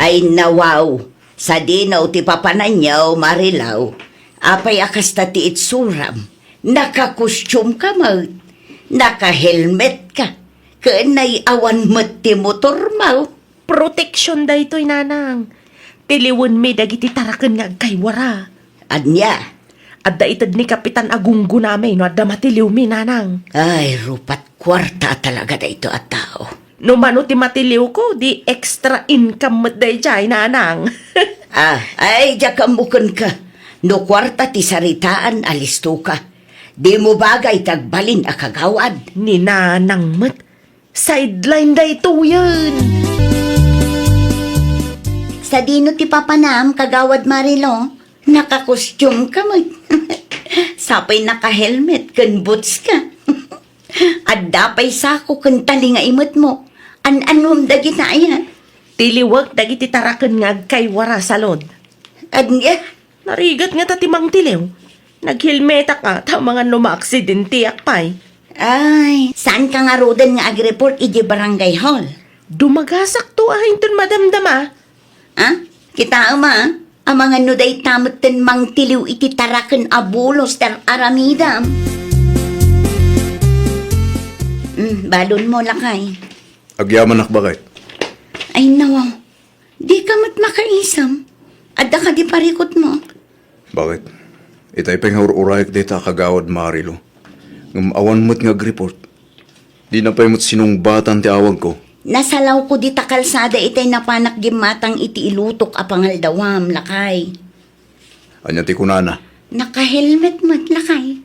Ay, nawaw, sadino ti papananyo, Marilaw? Apay a kasta ti itsuram? Nakakostium ka met, naka-helmet ka, ken nay-awan met ti motor mo. Protection daytoy, nanang. Tiliwenmi dagiti taraken nga agkaywara. Ania? Adda ited ni Kapitan a gunggonami no adda matiliwmi, nanang. Ay, rupat kuarta talaga daytoy a tao. No mano ti matiliwko, di extra income met daydiay, nanang. Ah, ay, diak ammo kenka. No kuarta ti saritaan, alistoka. Dimo bagay ti agbalin a kagawad. Ni nanang met. Sideline daytoyen. Sadino ti papanam, Kagawad Marilo? Nakakostium ka met. Sapay naka-helmet ken boots ka. Adda pay sako ken talinga imetmo. An-anom dagita aya? Tiliwek dagiti taraken nga agkaywara, salod. Ania? Narigat ngata ti mangtiliw. Naghelmetak a, ta amangan no maaksidentiak pay. Ay, saanka ngaruden nga agreport idiay barangay hall? Dumagasakto a inton madamdama. Ah, kitaem a, amangan no dayta metten mangtiliw iti taraken a bulos ti ar-aramidam. Hmm, balonmo, lakay. Agyamanak, baket. Ay, nawaw. Dika met makaisem. Adda kadi parikutmo? Baket? Itay pay nga ur-urayek dayta a kagawad Marilo. Ngem awan met nga agreport. Dina pay met sinungbatan ti awagko. Nasalawko dita kalsada itay napanak gimmatang iti ilutok a pangaldawam, lakay. Ania ti kunana? Naka-helmet met, lakay.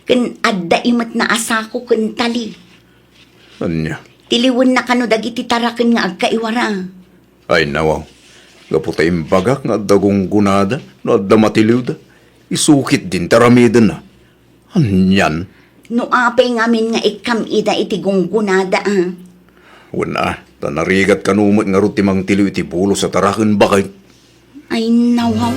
Ken adda imet naasako ken tali. Ania? Tiliwenna kano dagiti taraken nga agkaiwara. Ay, nawaw. Gapu ta imbagak nga adda gunggonada no adda matiliwda, isu ketdin ti aramidenna. Anian? No apay ngamin nga ikkam ida iti gunggonada, a? Wen a, ta narigat kano met ngarud ti mangtiliw iti bulos a taraken, baket. Ay, nawaw.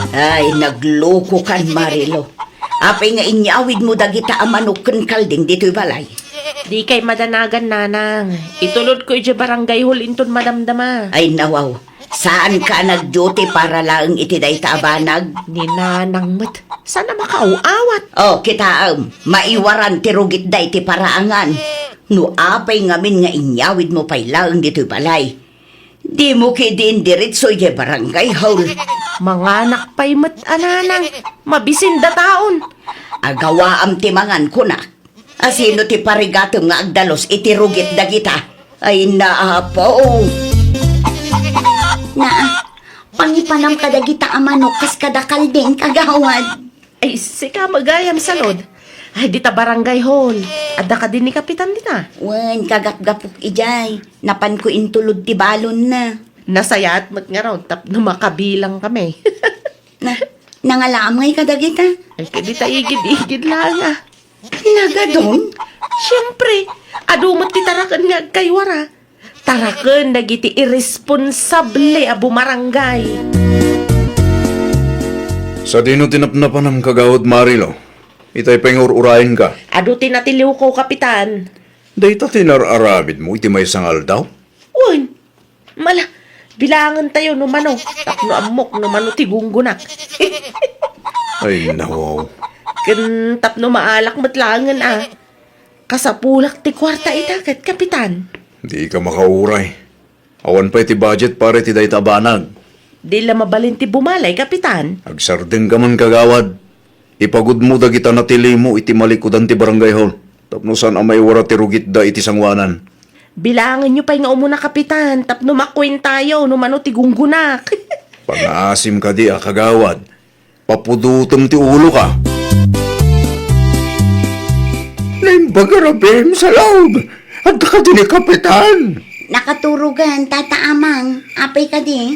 Ay, naglokokan, Marilo. Apay nga inyawidmo dagita a manok ken kalding ditoy balay? Dikay madanagan, nanang. Itulodko idiay barangay hall inton madamdama. Ay, nawaw. Saanka a nag-duty para laeng iti dayta a banag? Ni nanang met. Saan a makaaw-awat? Oh, kitaem. Maiwaran ti rugitda iti paraangan. No apay ngamin nga inyawidmo pay laeng ditoy balay, dimo ketdi indiretso idiay barangay hall. Manganak pay met a, nanang. Mabisin dataon. Agawaam ti mangan, kunak. Asino ti parigatem nga agdalus iti rugit dagita? Ay, naapo. Naa, pangipanam kadagita a manok kas kada kalding, kagawad. Ay, sika met gayam, Salud. Ay, dita barangay hall. Adda kadi ni Kapitan dita? Wen, kagapgapuk idiay. Napanko intulod ti balonna. Nasayaat met ngarud tapno makabilang kami. Na, nangalaam ngay kadagita? Ay, kadi ta igid-igid laeng a. Nagadun? Siempre, adu met ti taraken nga agkaiwara. Taraken dagiti irresponsable a bumarangay. Sadino ti napnapanam, Kagawad Marilo? Itay pay nga ur-urayenka. Adu ti natiliwko, Kapitan. Dayta ti nar-aramidmo iti maysa nga aldaw? Wen, mala, bilangentayo no mano, tapno ammok no mano ti gunggonak. Ay, nawaw. Ken tapno maalak met laengen a, kasapulak ti kuarta ita ket, Kapitan. Dika makauray. Awan pay ti budget para iti dayta a banag. Di la mabalin ti bumalay, Kapitan. Agsardengka man, Kagawad. Ipagudmo dagita natilimo iti malikudan ti barangay hall tapno saan a maiwara ti rugitda iti sangoanan. Bilangenyo pay nga umuna, Kapitan, tapno makuentayo no mano ti gunggonak. Pangaasim kadi a, Kagawad. Papudotem ti uloka. Naimbag a rabiim, Salud. Adda kadi ni Kapitan? Nakaturogan, Tata Amang. Apay kadi?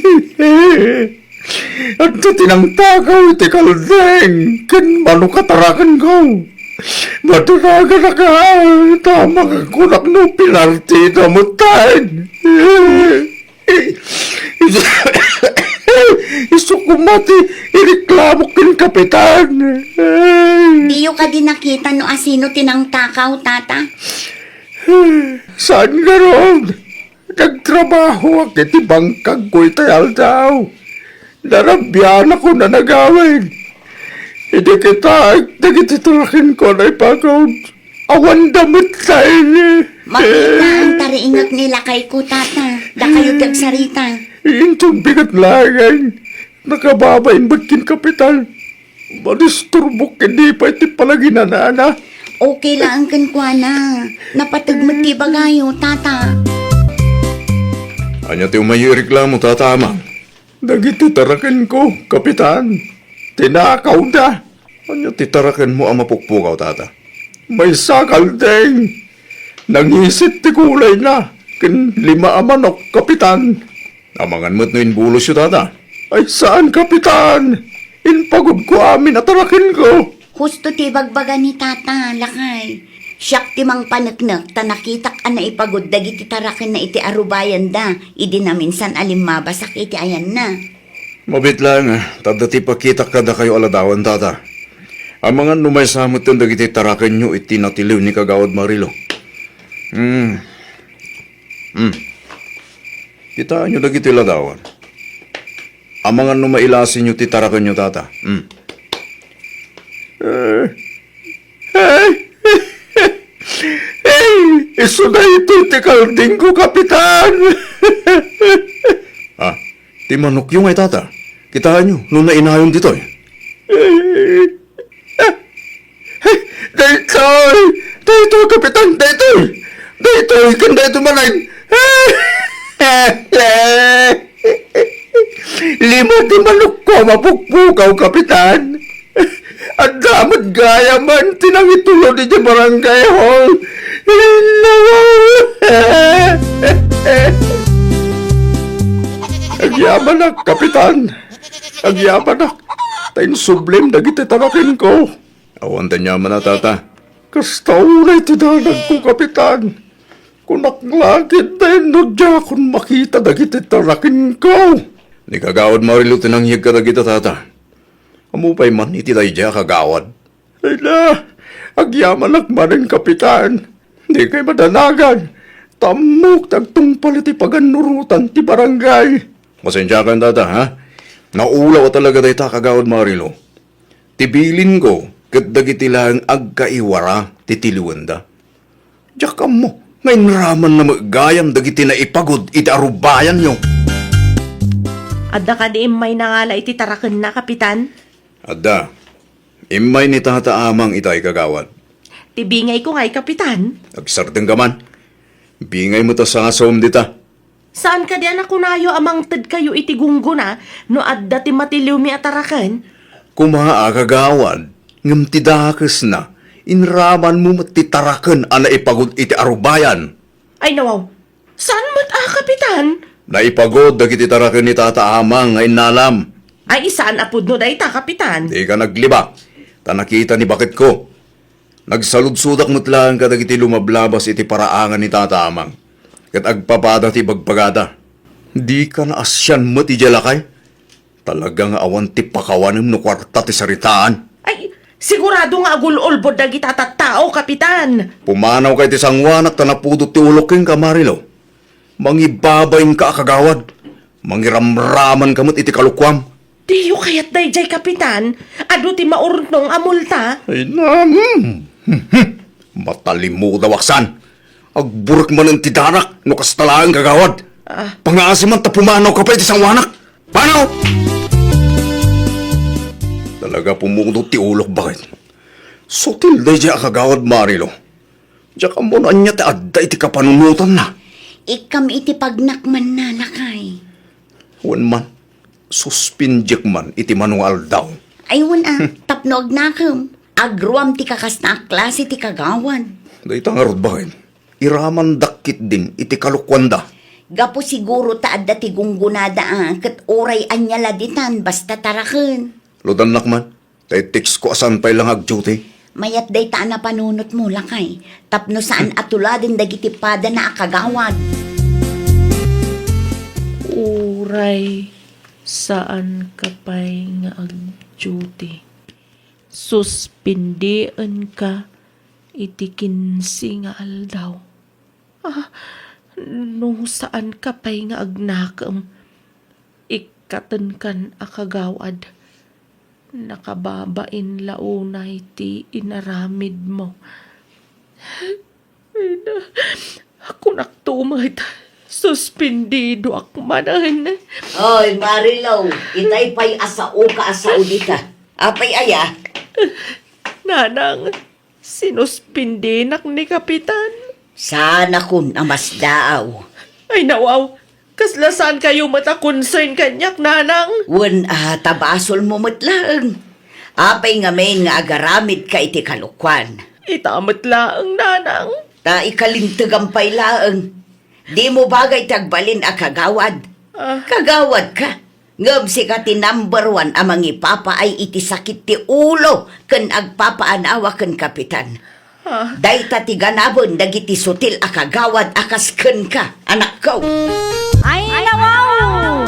Adda ti nangtakaw iti kalding ken manok a tarakenko. Madanaganaka, ta mangagkunak no pinartida met taen. Isu koma ti ireklamok ken Kapitan. Diyo kadi nakita no asino ti nangtakaw, Tata? Saan ngarud? Nagtrabahoak iti bangkagko itay aldaw. Narabianakon a nagawid. Idi kitaek dagiti tarakenko a naipagud, awanda met taen. Makita, antariingek ni lakayko, Tata. Dakayo ti agsarita. Inton bigat laengen, nakababain met ken Kapitan. Madisturbok ken di pay ti panaginanana. Okay laeng kenkuana. Napateg met ti ibagayo, Tata. Ania ti umayyo ireklamo, Tata Amang? Dagiti tarakenko, Kapitan. Tinakawda. Ania ti tarakenmo a mapukpukaw, Tata? Maysa a kalding. Nangisit ti kulayna. Ken lima a manok, Kapitan. Amangan met no inbulosyo, Tata. Ay, saan, Kapitan! Impagudko amin a tarakenko. Husto ti ibagbaga ni Tata, lakay. Siak ti mangpaneknek ta nakitak a naipagud dagiti tarakenna iti arubayanda idi naminsan a limmabasak iti ayanna. Mabiit laeng, ah, ta adda ti ipakitak kadakayo a ladawan, Tata. Amangan no maysa metten dagiti tarakenyo iti natiliw ni Kagawad Marilo. Hmm. Hmm. Kitaenyo dagiti ladawan. Amangan no mailasinyo ti tarakenyo, Tata. Hmm. Eh, eh, eh, isu daytoy ti kaldingko, Kapitan. Ah, ti manokyo ngay, Tata? Kitaenyo no nainayon ditoy. Daytoy! Daytoy, Kapitan! Daytoy! Daytoy! Ken daytoy manen! Lima ti manokko a mapukpukaw, Kapitan! Adda met gayamen ti nangitulod idiay barangay hall! Agyamanak, Kapitan! Agyamanak! Ta insublim dagiti tarakenko! Awan ti aniamanna, Tata. Kasta unay ti danagko, Kapitan. Kunak la ketdin no diakon makita dagiti tarakenko. Ni Kagawad Marilo ti nangyeg kadagita, Tata. Ammo pay man iti daydiay a kagawad. Ay na, agyamanak manen, Kapitan. Dikay madanagan. Ta ammok ti agtungpal iti pagannurotan ti barangay. Pasensiakan, Tata, ha? Naulaw a talaga dayta, Kagawad Marilo. Ti bilinko ket dagiti laeng agkaiwara ti tiliwenda. Diak ammo nga inramanna met gayam dagiti naipagod iti arubayanyo. Adda kadi immayna nga ala iti tarakenna, Kapitan? Adda. Immay ni Tata Amang itay, Kagawad. Ti bingayko ngay, Kapitan. Agsardengka man. Bingay met a sasaom dita. Saan kadi a nakunayo a mangtedkayo iti gunggona no adda ti matiliwmi a taraken? Koma a, Kagawad, ngem ti dakesna, inramanmo met ti taraken a naipagod iti arubayan. Ay, nawaw. Saan met a, Kapitan? Naipagod dagiti taraken ni Tata Amang nga innalam. Ay, saan a pudno dayta, Kapitan? Dika naglibak, ta nakita ni baketko. Nagsaludsodak met laeng kadagiti lumablabas iti paraangan ni Tata Amang, ket agpapada ti ibagbagada. Dika naasian met idiay lakay? Talaga nga awan ti pakawanem no kuarta ti saritaan. Ay, sigurado nga agul-ulbod dagita tattao, Kapitan. Pumanawka iti sangoanak ta napudot ti ulok kenka, Marilo. Mangibabainka a kagawad. Mangiramramanka met iti kalokuam. Diyo kayat daydiay, Kapitan? Adu ti maurnong a multa? Ay, na, hmm. Matalimudaw, Aksan. Agburek manen ti danak no kasta laeng, kagawad. Ah. Pangaasi man ta pumanawka pay iti sangoanak. Panaw! Talaga pumudot ti ulok, baket. Sutil daydiay a kagawad, Marilo. Diak ammo no ania ti adda iti kapanunotanna. Ikkam iti pagnakmanna, lakay. Wen man, suspindiek man iti mano nga aldaw. Ay, wen a, tapno agnakem, agruam ti kakasta a klase ti kagawad. Dayta ngarud, baket. Iramandak ketdin iti kalokuanda. Gapu siguro ta adda ti gunggonada a ket uray ania la ditan basta taraken. Ludannak man, ta i-text ko a saan pay la nga agduty. Mayat dayta a napanunotmo, lakay, tapno saan a tuladen dagiti padana a kagawad. Uray saan ka pay nga agduty. Suspindienka iti kinse nga aldaw. Ah, no saan ka pay nga agnakem, ikkatenkan a kagawad. Nakababain la unay ti inaramidmo. Ay na, kunakto met, suspindidoak manen. Oy, Marilou, itay pay a saoka a sao dita. Apay aya? Nanang, sinuspindinak ni Kapitan. Saanakon a masdaaw. Ay, nawaw. Kasla saankayo met a concern kaniak, Nanang? Wen a, ta basolmo met laeng. Apay ngamin nga agaramidka iti kalokuan? Ita met laeng, Nanang. Ta ikalintegam pay laeng. Dimo bagay ti agbalin a kagawad. Ah. Kagawadka. Ngem sika ti number one a mangipapaay iti sakit ti ulo ken agpapaanawa ken Kapitan. Ah. Dayta ti ganaben dagiti sutil a kagawad a kas kenka, anakko. Ay, nawaw!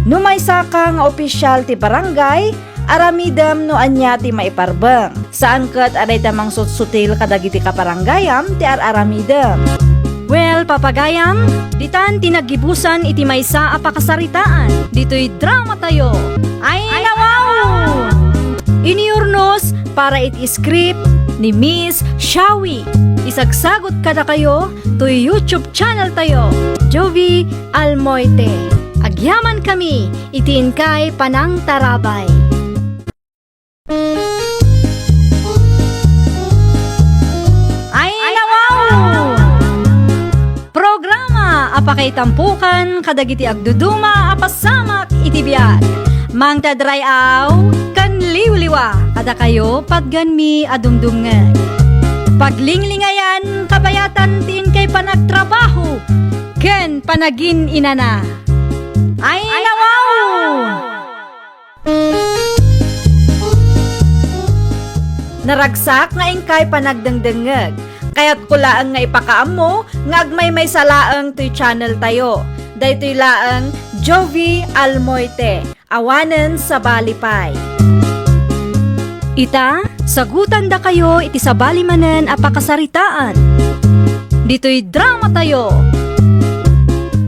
No maysaka nga opisyal ti barangay, aramidem no ania ti maiparbeng. Saan ket a dayta mangsutsutil kadagiti kaparangayam ti ar-aramidem. Well, papagayam, ditan ti naggibusan iti maysa a pakasaritaan ditoy drama tayo. Ay, nawaw! Iniyurnos para iti script ni Miss Shawi. Isagsagot kadakayo toy YouTube channel tayo, Jovie Almoite. Ag- Agyamankami iti inkay panangtarabay. Ay, nawaw! Programa a pakaitampukan kadagiti agduduma a pasamak iti biag. Mangted ray-aw ken liwliwa kadakayo patgenmi a dumdumngeg. Paglinglingayan kabayatan ti inkay panagtrabaho ken panagin-inana. Ay, nawaw! Naragsak nga inkay panagdengdengngeg. Kayatko laeng nga ipakaammo nga agmaymaysa laeng toy channel tayo. Daytoy laeng Jovie Almoite, awanen sabali pay. Ita, sagutandakayo iti sabali manen a pakasaritaan. Ditoy drama tayo.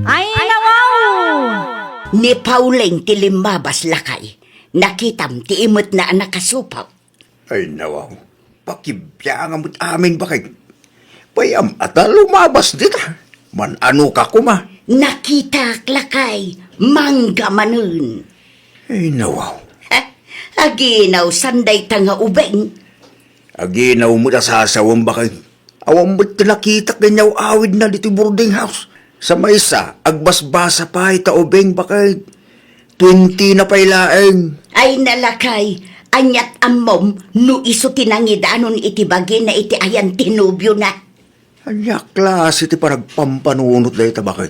Ay, nawaw! Ni Pauline ti limmabas, lakay. Nakitam ti imetna a nakasupaw. Ay, nawaw. Pakibiangam met amin, bakay. Payam a ta lumabas dita. Man-ano ka koma? Nakitak, lakay. Mangga manen. Ay, nawaw. Ha? Aginaw san dayta nga ubeng? Aginaw met a sasawem, bakay. Awan met ti nakitak nga inyaw-awidna ditoy boarding house. Sa maysa, agbasbasa pay ta ubeng, bakay. Twenty na pay laeng. Ay, nalakay, aniat ammom no isu ti nangidanon iti bagina iti ayan ti nobiona? Ania klase ti panagpampanunot dayta, bakay?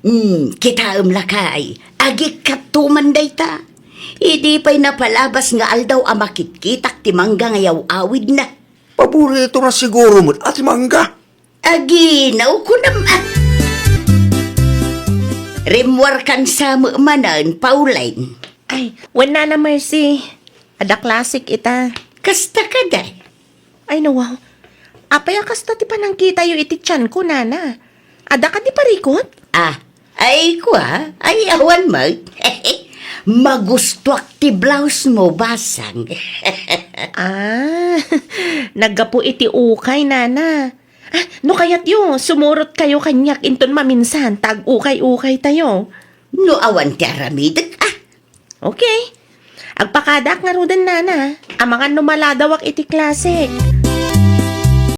Hmm, kitaem, lakay, agikkat man dayta. Idi pay napalabas nga aldaw a makitkitak ti mangga nga yaw-awidna. Paborito na siguro met a ti mangga. Aginaw kunam, ah. Rimmuarkan sa met manen, Pauline. Ay, wen, Nana Mercy. Adda klasik ita. Kasta kadi? Ay, nawaw. Apay a kasta ti panangkitayo iti tianko, Nana? Adda kadi parikut? Ah, ay, kua? Ay, awan met. Magustuak ti blouse mo, basang. Ah, naggapu iti ukay, Nana. Ah, no kayatyo, sumurotkayo kaniak inton maminsan ta ag-ukay-ukaytayo. No awan ti aramidek, ah. Okay. Agpakadaak ngaruden, Nana. Amangan no maladawak iti klase.